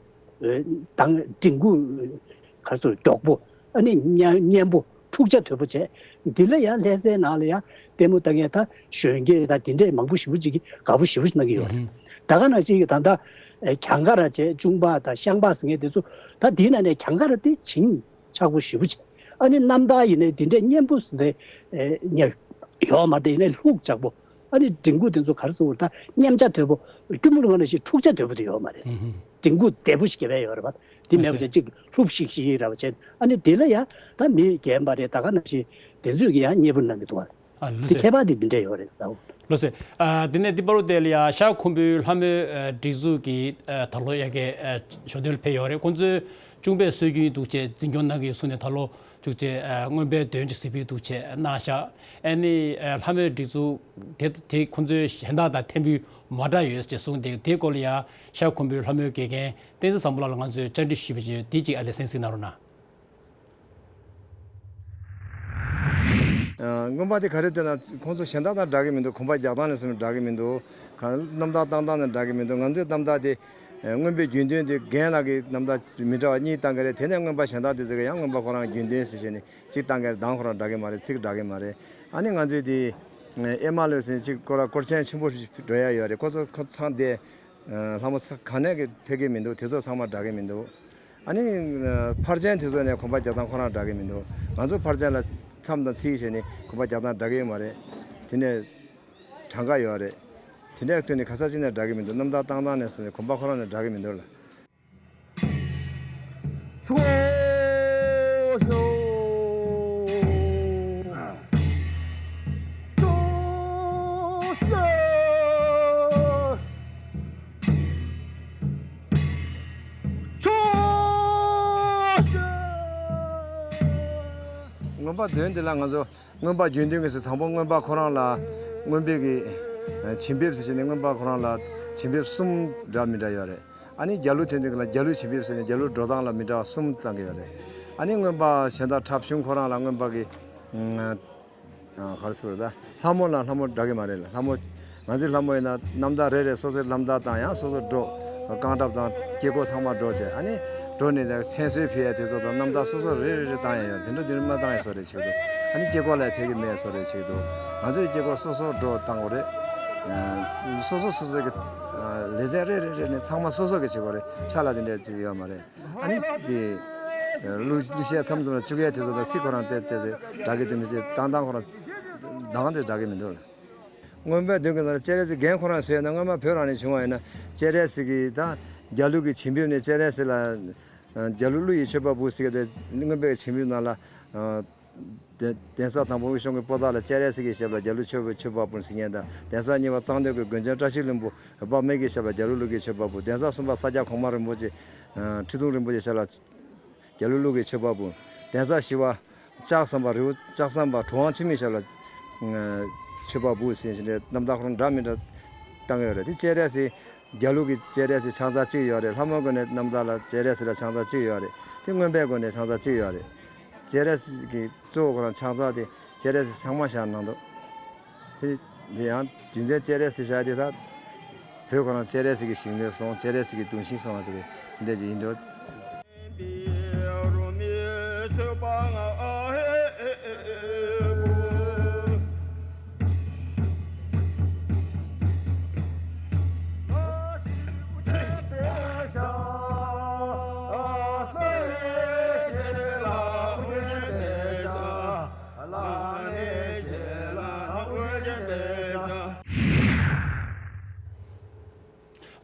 དང་འབྲི་འགོ་ག་རེ་ཟེར་མགྱོགས་པོ། ཨ་ནི་སྙན་སྙན་པོ་འཁྲུག་ཆ་དོད་པོ་བྱས། འདི་ལ་ཡང་ལྷ་སའི་ནང་ལ་ཡང་ལྟད་མོ་ལྟ་མཁན་ད་གཞོན་སྐྱེས་དང་དེ་འདྲས་མང་པོ་ཞེ་པོ་ཅིག་གིས་དགའ་པོ་ཞེ་པོ་ཅིག་གནང་གི་ཡོད་རེད། ད་ག་ནང་བཞིན་གྱི་ད་ལྟ་གྱང་དཀར་བྱས་གཅུང་པ་དང་ཤངས་པ་ཟེར་མཁན་དེ་ཚོ་ད་དེའི་ནང་ནས་གྱང་དཀར་དེ་བྱིན་ཆགས་པོ་ཞེ་པོ་ཅིག་ཨ་ནི་རྣམ་ཐར་ཡིན་ནའི་དེ་འདྲས་སྙན་པོ་ཟེར་ནས་ཡོད་མ་རེད། ཡིན་ནའི་ལྷུག་ཆགས་པོ། ཨ་ནི་འབྲི་འགོ་དེ་ཚོ་ག་རེ་ཟེར་དགོས་རེད། ད་མཉམ་ཆ་དོད་པོ། སྐྱོར་མོ་ལུང་ཁག་ནང་བཞིན་འཁྲུག་ཆ་དོད་པོ་དེ་ཡོད་མ་རེད། འབྲི་འགོ་བདེ་པོ་ཞིག་རྒྱབ་ཡ་ཡོད་རེད་པ། དེ་མེད་པ་བྱས་གཅིག་ལྷུབ་ཤིག་ཤིག་རེད་པ་བྱས། ཨ་ནི་དེ་ལ་ཡ་ད་མི་རྒན་པ་རེད། ད་ག་ནང་བཞིན་དེ་ཚོས་ཀྱི་ཡང་མཉེས་པོ་གནང་གི་འདུག་པ། ཨ་ལགས་སོ། དེ་ཁྱད་པར་དེ་འདི་འདྲས་ཡོད་རེད་ད། ལགས་སོ། ཨ་དེ་ནས་འདི་པར་དེ་ལ་ཡ་ཤར་ཁུམ་བུའི་ལྷ་མོའི་ཨ་སྒྲིག་འཛུགས་ཀྱི་ཨ་ད་ལོ་ཡ་གི་ཨ་ཞོ་སྟོན་ལ་ཕེབས་ཡོད་རེད། ཁོང་ཚོའི་གཅུང་པས་སྲོལ་རྒྱུན་འདུག་ཅེས་འཛིན་སྐྱོང་གནང་གི་ཡོད་གསུངས་ནས་ད་ལོ་བཅུ་གཅིག་ཨ་རྔོན་པའི་འདོན་གྱི་གཟིགས་འབུལ་འདུག་ཅེས་གནང་ཤག་ཨ་ནི་ཨ་ལྷ་མོའི་སྒྲིག་འཛུགས་དེ་དེ་ཁོང་ཚོའི་གཞན་དག་དང་ཐད་འབུལ་མ་འདྲ་ཡོད་ཅེས་གསུངས་ཏེ། དེའི་སྐོར་ལ་ཡང་ཤར་ཁུམ་བུའི་ལྷ་མོའི་དགེ་རྒན་བསྟན་འཛིན་བཟང་པོ་ལགས་ལ་ང་ཚོས་བཅར་འདྲི་ཞུས་པ་བྱས། དེ་གཅིག་ཨ་ལས་གསན་གཟིགས་གནང་རོགས་གནང་། ཨ་རྔོན་པ་དེ་ག་རེ་ཟེར་ན་ཁོང་ཚོ་གཞན་དག་དང་འདྲ་གི་མི་འདུག་གོམ་པ་རྒྱག་སྟངས་ནས་བཟུང་ནས་འདྲ་གི་མི་འདུག་གང་རྣམ་ཐར་བཏང་སྟངས་ནས་འདྲ་གི་མི་འདུག་ང་ཚོའི་རྣམ་ཐར་དེ་ཨ་རྔོན་པའི་རྒྱུན་འདོན་དེ་རྒན་ལགས་ཀྱི་རྣམ་ཐར་མི་འདྲ་བ་གཉིས་བཏང་གི་རེད། དེ་ནས་རྔོན་པ་གཞན་དག་དེ་ཚོ་གིས་ཡང་རྔོན་པ་ཁོ་རང་རྒྱུན་འདོན་ཟེར་བྱས་ནས་གཅིག་བཏང་གི་རེད། གདངས་ཁོ་རང་འདྲ་གི་མ་རེད། ཚིག་འདྲ་གི་མ་རེད། ཨ་ནི་ང་ཚོའི་དེ་ཨེ་མ་ལོས་ཟེར་གཅིག་ཁོ་རང་སྐོར་ཆེན་ཆེན་པོ་འགྲོ་ཡ་ཡོད་རེད། ཁོ་ཚོ་ཁོ་ཚང་དེ་ལྷ་མོ་ཚ་གང་ནས་གི་ཕེབས་ཀྱི་མི་འདུག་དེ་ཚོ་ཚང་མ་འདྲ་གི་མི་འདུག་ཨ་ནི་ཕར་ཕྱིན་དེ་ཚོ་ནས་གོམ་པ་རྒྱག་སྟངས་ཁོ་རང་འདྲ་གི་མི་འདུག་ང་ཚོ་ཕར་ཕྱིན་ལ་མཚམས་དང་ཚིག་བྱས་ནས་གོམ་པ་རྒྱག་སྟངས་འདྲ་གི་ཡོད་མ་རེད། དེ་ནས་གྲངས་ཀ་ཡོད་རེད། དེ་ནས་ཐོན་ནས་ག་ས་ཅི་ནས་འདྲ་གི་མི་འདུག་རྣམ་ཐར་བཏང་སྟངས་ནས་བཟུང་ནས་གོམ་པ་ཁོ་རང་ནས་འདྲ་གི་མི་འདུག་ལ། རྔོན་པ་འདོན་འདི་ལ་ང་ཚོ་རྔོན་པ་རྒྱུན་འདོན་གྱི་ཟེར། དང་པོ་རྔོན་པ་ཁོ་རང་ལ་རྔོན་པའི་གི་བྱིན་འབེབས་ཟེར་བྱས་ནས་རྔོན་པ་ཁོ་རང་ལ་བྱིན་འབེབས་གསུམ་འདྲ་མི་འདྲ་ཡོད་རེད། ཨ་ནི་རྒྱ་ལུགས་ཐོན་དུས་ལ་རྒྱ་ལུགས་བྱིན་འབེབས་ཟེར་ནས་རྒྱ་ལུགས་འགྲོ་སྟངས་ལ་མི་འདྲ་བ་གསུམ་བཏང་གི་ཡོད་རེད། ཨ་ནི་རྔོན་པ་གཞན་དག་འཁྲབ་གཞུང་ཁོ་རང་ལ་རྔོན་པ་གི་ཨ་ག་རེ་ཟེར་དགོས་རེད། ད་ལྷ་མོ་ལ་ལྷ་མོ་འདྲ་གི་མ་རེད་ལ། ལྷ་མོ་ང་ཚོའི་ལྷ་མོ་ཡིན་ན་རྣམ་ཐར་རེ་རེ་སོ་སོའི་རྣམ་ཐར་དང་ཡང་སོ་སོ་འགྲོ་རྐང་གྲབས་དང་དཀྱིལ་འཁོར་ཚང་མ་འགྲོ་བྱས། ཨ་ནི་འགྲོ་ནས་ད་མཚན་གསོལ་ཕུལ་ཡ་དེ་ཚོ་དང་རྣམ་ཐར་སོ་སོ་རེ་རེ་རེ་བཏང་ཡ་ཡོད་རེད། དེ་འདྲ་དེ་འདྲ་མ་བཏང་ཡ་བཟོ་རེ་བྱེད་ཀྱི་འདུག་ཨ་ནི་དཀྱིལ་འཁོར་ལ་ཕེབས་ཀྱི་མེད་བཟོ་རེ་བྱེད་ཀྱི་འདུག་ང་ཚོའི་དཀྱིལ་འཁོར་སོ་སོ་འགྲོ་བཏང་དགོས་རེད། ཨ་སོ་སོ་སོ་སོ་གི་ཨ་ལེ་ཚན་རེ་རེ་རེ་ནས་ཚང་མ་སོ་སོ་གི་བྱེད་དགོས་རེད། ཆ་ལ་དེ་འདྲ་ཅིག་ཡོད་མ་རེད། ཨ་ནི་དེ་གླུ་གླུ་གཞས་མཚམས་མཚམས་ལ་བཅུག་ཡས་དེ་ཚོ་དང་ཚིག་ཁོ་རང་དེ་དེ་ཚོ་འདྲ་གི་འདུག་མི་ཚེ་བཏང་སྟངས་ཁོ་རང་གདངས་དེ་འདྲ་གི་མི་འདུག་ལ། རྔོན་པའི་མདུན་གྱི་ནང་ལ་སྤྱན་རས་གཟིགས་རྒན་ཁོ་རང་བཟོས་ན། སྔོན་མ་བོད་རང་ནས་བྱུང་བ་ཡིན་ན་སྤྱན་རས་གཟིགས་ཀྱི་ད་རྒྱ་ལུགས་ཀྱི་བྱིན་འབེབས་ནས་སྤྱན་རས་གཟིགས་ལ་རྒྱ་ལུགས་གླུ་ཡི་མཆོད་པ་འབུལ་ཟེར་གི་དེ། རྔོན་པའི་བྱིན་འབེབས་ནང་ལ། གདན་གདན་ས་དང་པོ་དབུས་གཞོང་གི་པོ་ཏཱ་ལ་སྤྱན་རས་གཟིགས་ཀྱི་ཞབས་ལ་རྒྱ་ལུགས་མཆོད་པ་མཆོད་པ་འབུལ་ཟེར་མཁན་དང་། གདན་ས་གཉིས་པ་གཙང་སྟོད་ཀྱི་དགོན་ཆེན་བཀྲ་ཤིས་ལྷུན་པོ་འོད་དཔག་མེད་ཀྱི་ཞབས་ལ་རྒྱ་ལུགས་གླུ་གི་མཆོད་པ་འབུལ། གདན་ས་གསུམ་པ་ས་སྐྱ་གོང་མ་རིན་པོ་ཆེ་ཁྲི་གདུང་རིན་པོ་ཆེ་ཞབས་ལ་རྒྱ་ལུགས་གླུ་གི་མཆོད་པ་འབུལ། གདན་ས་བཞི་པ་ལྕགས་ཟམ་པ་རི་བོ་ལྕགས་ཟམ་པ་གྲུབ་དབང་འཆི་མེད་ཞབས་ལ་མཆོད་པ་འབུལ་ཟེར་བཞིན་རེད། རྣམ་ཐར་ཁོ་རང་འདྲ་མི་འདྲ་བཏང་ཡོད་རེད། དེ་སྤྱན་རས་གཟིགས་རྒྱ་ལུགས་ཀྱི་སྤྱན་རས་གཟིགས་ཕྱག་འཚལ་གཅིག་ཡོད་རེད། ལྷ་མོའི་སྒོ་ནས་རྣམ་ཐར་ལ་སྤྱན་རས་གཟིགས་ལ་ཕྱག་འཚལ་གཅིག་ཡོད་རེད། དེ་རྔོན་པའི་སྒོ་ནས་ཕྱག་འཚལ་གཅིག་ཡོད་རེད། སྤྱན་རས་གཟིགས་ཀྱི་གཙོ་བོ་ཁོ་རང་ཕྱག་འཚལ་དེ་སྤྱན་རས་གཟིགས་ཚང་མ་བཞག་གནང་འདུག་དེ་དེ་ཡང་རྒྱུ་མཚན་སྤྱན་རས་གཟིགས་བཞག་དེ་ད་བོད་ཁོ་རང་སྤྱན་རས་གཟིགས་ཀྱི་ཞིང་ནས་སོང་། སྤྱན་རས་གཟིགས་ཀྱི་གདུང་ཤིང་སོང་བ་ཟེར་གི་དེ་འདྲ་ཅིག་ཡིན་འགྲོ།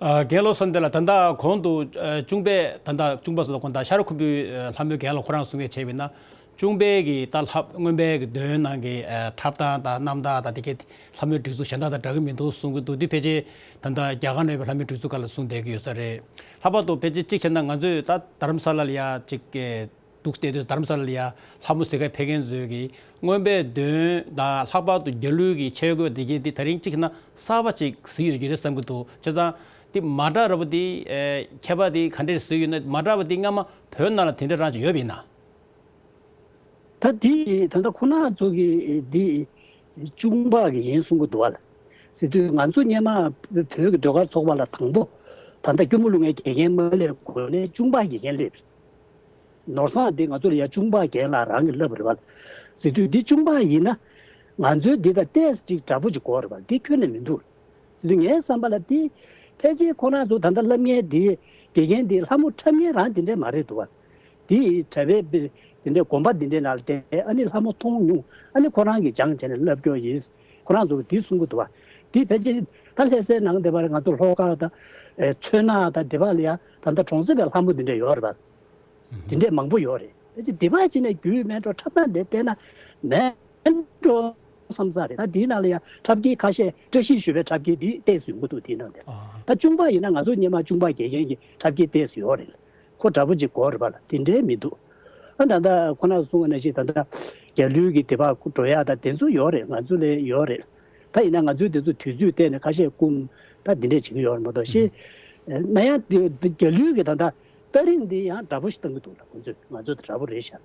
ཨ་རྒན་བློ་བཟང་བསྟན་ལགས། ད་ལྟ་གོང་དུ་ཨ་གཅུང་པས་ད་ལྟ་གཅུང་པ་ཟེར་དགོས་ད། ཤར་ཁུམ་བུའི་ཨ་ལྷ་མོའི་རྒན་ལགས་ཁོ་རང་གསུང་ཡས་བྱས་པ་ཡིན་ན། གཅུང་པའི་གི་ད་ལྷ་རྔོན་པའི་གི་མདུན་ནང་གི་ཨ་འཁྲབ་སྟངས་དང་རྣམ་ཐར་དང་དེ་གའི་ལྷ་མོའི་སྒྲིག་འཛུགས་གཞན་དག་དང་འདྲ་གི་མི་འདུག་གསུང་གི་འདུག་དེ་ཕལ་ཆེར་ད་ལྟ་རྒྱ་གར་ནང་ཡོད་པའི་ལྷ་མོའི་སྒྲིག་འཛུགས་སྒང་ལ་གསུང་བསྡད་ཀྱི་ཡོད་ས་རེད། ལྷག་པར་དུ་ཕལ་ཆེར་གཅིག་བྱས་ན་ང་ཚོས་ད་རྡ་རམ་ས་ལ་ལ་ཡ་གཅིག་གི་འདུག་བལྟས་དུས་རྡ་རམ་ས་ལ་ལ་ཡ་ལྷ་མོ་གཟིགས་ག་ཕེབས་མཁན་ཚོས་ཀྱིས་རྔོན་པའི་མདུན་དང་ལྷག་པར་དུ་རྒྱ་ལུགས་ཀྱི་ཆས་གོས་དེ་གའི་དེ་ད་རིང་གཅིག་བྱས་ན་གསར་པ་ཅིག་གཟིགས་ཡོད་ཀྱི་རེད་བསམ་གྱི་འདུག་བྱས་ཙང་དེ་མ་འདྲ་ར་བ་དེ་ཨེ་ཁྱད་པར་དེ་ག་འདྲས་གཟིགས་ཡོད་ན། མ་འདྲ་བ་དེ་སྔ་མ་བོད་ནང་ལ་དེ་འདྲ་རང་ཅིག་ཡོད་པ་ཡིན་ན། ད་དེ་ད་ལྟ་ཁོ་ན་ཚོ་གི་དེ་གཅུང་པ་གི་ཡིན་གསུང་གི་འདུག་བ་ལ། ཟེར་དུས་ང་ཚོ་སྔོན་མ་བོད་ཀྱི་ཟློས་གར་ཚོགས་པ་ལ་དང་པོ་ད་ལྟ་སྐྱོར་མོ་ལུག་ངའི་དགེ་རྒན་མ་སླེབས་གོང་ནས་གཅུང་པ་དགེ་རྒན་སླེབས། ནོར་བཟང་དེ་ང་ཚོ་ལ་ཡ་གཅུང་པ་རྒན་ལགས་རང་གིས་ལབ་པ་རེད་བ། ཟེར་དུས་འདི་གཅུང་པ་ཡིན་ན་ང་ཚོའི་འདི་དང་ཏོག་ཙམ་ཅིག་འདྲ་པོ་ཅིག་དགོས་རེད་བ། འདི་ཁྱོན་ནས་མི་འདུག་ཟེར་དུས་ངའི་བསམ་པ་ལ་འདི་ཕལ་ཆེར་ཁོ་རང་ཚོ་ད་ལྟ་སློབ་གཉེར་འདི་དགེ་རྒན་འདི་ལྷ་མོ་འཁྲབ་མཁན་རང་འདི་འདྲས་མ་རེད་འདུག་བ། འདི་གྲྭ་པའི་འདི་འདྲས་དགོན་པ་འདི་འདྲས་ནང་ལ་བསྡད། ཨ་ནི་ལྷ་མོ་མཐོང་མྱོང་། ཨ་ནི་ཁོ་རང་གིས་སྦྱངས་བྱས་ནས་བསླབ་སྐྱོར་ཡིན། ཁོ་རང་ཚོ་གིས་འདི་གསུང་གི་འདུག་བ། འདི་ཕལ་ཆེར་ད་ལྷ་སའི་ནང་འདི་པར་ང་ཚོ་ལྷོ་ཁ་དང་མཚོ་སྣ་དང་འདི་པར་ལ་ཡ་ད་ལྟ་གྲོང་གསེབ་པའི་ལྷ་མོ་འདི་འདྲས་ཡོད་རེད་བ། དེ་འདྲས་མང་པོ་ཡོད་རེད། ཕལ་ཆེར་སྡེ་པ་གཅིག་ནས་རྒྱུད་སྨིན་གྲོལ་འཁྲབ་སྟངས་དེ་བལྟས་ན་མེད་འགྲོ་བསམ་ས་རེད། ད་དེའི་ནང་ལ་ཡང་འཁྲབ་དཀྱིལ་ཁ་ཤས། བཀྲ་ཤིས་ཞུ་བའི་འཁྲབ་དཀྱིལ་འདི་ཏོག་ཙམ་ཡོང་གི་འདུག་དེའི་ནང་དེ། ཨ། ད་གཅུང་པ་ཡིན་ན་ང་ཚོ་སྔོན་མ་གཅུང་པ་དགེ་རྒན་གྱི་འཁྲབ་དཀྱིལ་ཏོག་ཙམ་ཡོད་རེད། ཁོ་འདྲ་པོ་ཅིག་དགོས་རེད་པ་ལ། དེ་འདྲས་མི་འདུག་ཨ། ད་ལྟ་ཁོ་ན་གསུངས་པ་ནང་བཞིན་ད་ལྟ་རྒྱ་ལུགས་ཀྱི་དེ་པར་འགྲོ་ཡག་ད་དེ་ཚོ་ཡོད་རེད། ང་ཚོ་ལ་ཡོད་རེད། ད་ཡིན་ན་ང་ཚོས་དེ་ཚོ་དུས་ཚོད་བལྟས་ནས་ཁ་ཤས་སྐུམ། ད་འདི་འདྲས་བྱེད་ཀྱི་ཡོད་རེད་མ་གཏོགས། ཤེས་ན་ཡང་དེ་དེ་རྒྱ་ལུགས་ཀྱི་ད་ལྟ་རྟ་རིང་འདི་ཡང་འདྲ་པོ་ཞིག་བཏང་གི་འདུག་ལ། ཁོ་ཚོས་ང་ཚོ་དེ་འདྲ་པོ་རེད་ཤག་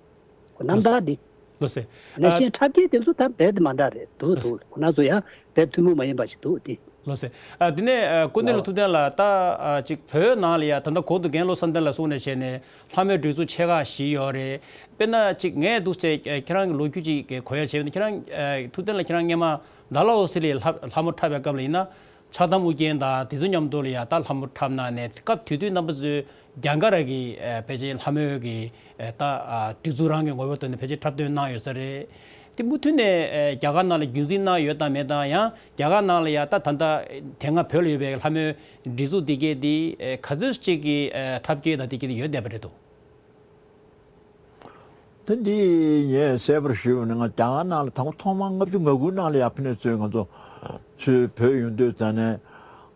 ཁོ་རྣམ་ཐར་འདི། ལགས་སོ། ནས་ཨ། ཤེས་འཁྲབ་དཀྱིལ་དེ་ཚོ་ད་རྦད་དེ་མ་འདྲ་རེད་འདུག་ལགས་སོ། འདུག་ཁོ་ན་ཚོ་ཡང་རྦད་ཐུན་མོང་མ་ཡིན་པ་ཞིག་འདུག་དེ། ལགས་སོ། ཨ། དེ་ནས་ཨ་སྐུ་མདུན་ལ་ཐུབ་བསྟན་ལགས། ད་ཨ་ཅིག་བོད་ནང་ལ་ཡ་ད་ལྟ་གོང་དུ་རྒན་བློ་བཟང་བསྟན་ལགས་གསུངས་ནས་བྱས་ནས་ལྷ་མོའི་སྒྲིག་འཛུགས་ཆེ་ཁག་བཞི་ཡོད་རེད། དཔེར་ན་ཅིག་ངས་འདུག་སེ་ཁྱེད་རང་གི་ལོ་རྒྱུས་ཅིག་གོ་ཡ་བྱས་པ་ཡིན་ན། ཁྱེད་རང་ཨ་ཐུབ་བསྟན་ལགས་ཁྱེད་རང་སྔོན་མ་ཌལ་ཧོ་སི་ལ་ལྷ་ལྷ་མོ་འཁྲབ་པའི་སྐབས་ལ་ཡིན་ན། ཕྱག་དམ་ཨུ་རྒྱན་དང་དེ་ཚོ་མཉམ་དུ་ལ་ཡ་ད་ལྷ་མོ་འཁྲབ་གནང་ནས། སྐབས་དེ་དུས་རྣམ་པ་ཚོས་རྒྱ་གར་གྱི་ཨ་ཕལ་ཆེར་ལྷ་མོའི་གི་ཨ་ད་ཨ་སྒྲིག་འཛུགས་རང་གི་ངོ་བོ་བཏོན་ནས་ཕལ་ཆེར་འཁྲབ་སྟོན་གནང་ཡོད་ས་རེད། དེ་མུ་མཐུད་ནས་ཨ་རྒྱ་གར་ནང་ལ་རྒྱུན་འཛིན་གནང་ཡོད་དམ་མེད་དམ། ཡང་རྒྱ་གར་ནང་ལ་ཡ་ད་ད་ལྟ་དེ་སྔ་བོད་ལ་ཡོད་པའི་ལྷ་མོའི་སྒྲིག་འཛུགས་དེ་གས་དེ་ཨ་ག་ཚོད་ཅིག་གི་ཨ་འཁྲབ་སྐྱེལ་དང་དེ་གས་དེ་ཡོད་བསྡད་པ་རེད་འདུག་ད་འདི་ངས་གསལ་པོར་ཞུས་པ་ནི། ང་རྒྱ་གར་ནང་ལ་དང་པོ་ཐོག་མར་ལྔ་བཅུ་ང་དགུ་ནང་ལ་ཡར་ཕེབས་ནས་ཚུར་ང་ཚོ་ཚུར་བོད་ཡོང་དུས་ཙ་ནས།